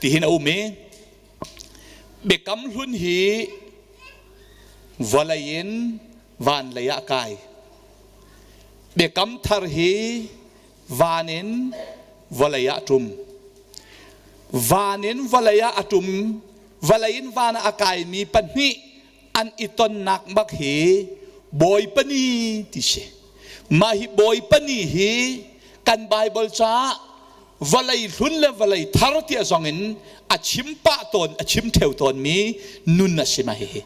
tihin a um i biakam hlun hi vawlei in van lei ah kai, biakam thar hi van in vawlei ah ṭum. Van in vawlei ah a ṭum, vawlei in van ah a kaimi pahnih an i tonnak bak hi Bawipa Ni ti si. Mah hi Bawipa Ni hi kan Baibal caah vawlei hlun le vawlei thar tiah zong in a chim pah tawn, a chim ṭheo tawnmi nun a si mah hihi.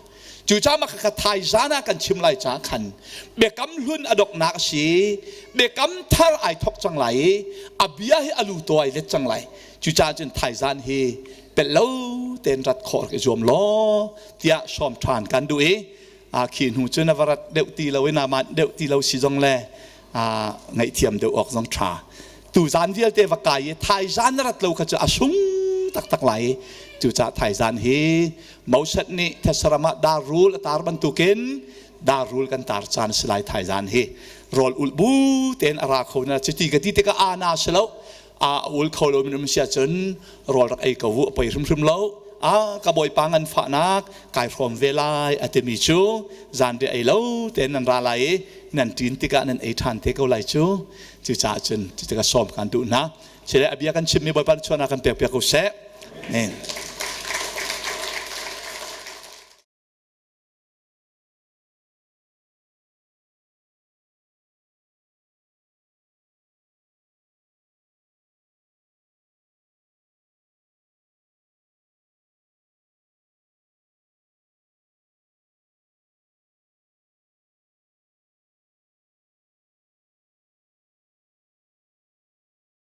Cucaah mah khakha thaizan ah kan chim lai caah khan biakam hlun a donghnak a si, biakam thar ai thawk cang lai i a bia hi a lu taw ai let cang lai. Cucaah cun thaizan hi pelh lo tein rat khawh rak i zuam law tiah sawm ṭhan kan duh i khi hnu cun a va rat deuh ti lo i na manh deuh ti lo si zong le ngaihthiam deuh awk zong ṭha. Tuzan vialte va kai i thaizan na rat lo kha cu a sung taktak lai i cucaah thaizan hi Moses nih thesram ah dar rul a tar bantukin dar rul kan tar caan a si lai thaizan hi. Rawl ulh bu tein a ra kho na cuti ka ti tikah ana si lo a ul kho lo min um sia cun rawl rak ei ko u a poi hrimhrim lo a ka bawipa ngan fahnak kai hrawm ve lai a timi cu zanriah ei lo tein nan ra lai i nan ṭin tikah nan ei ṭhan te ko lai cu. Cucaah cun cutikah sawm kan duh hna. Chile a bia kan chimmi Bawipa chuahnak kan pek piak ko seh. Amen.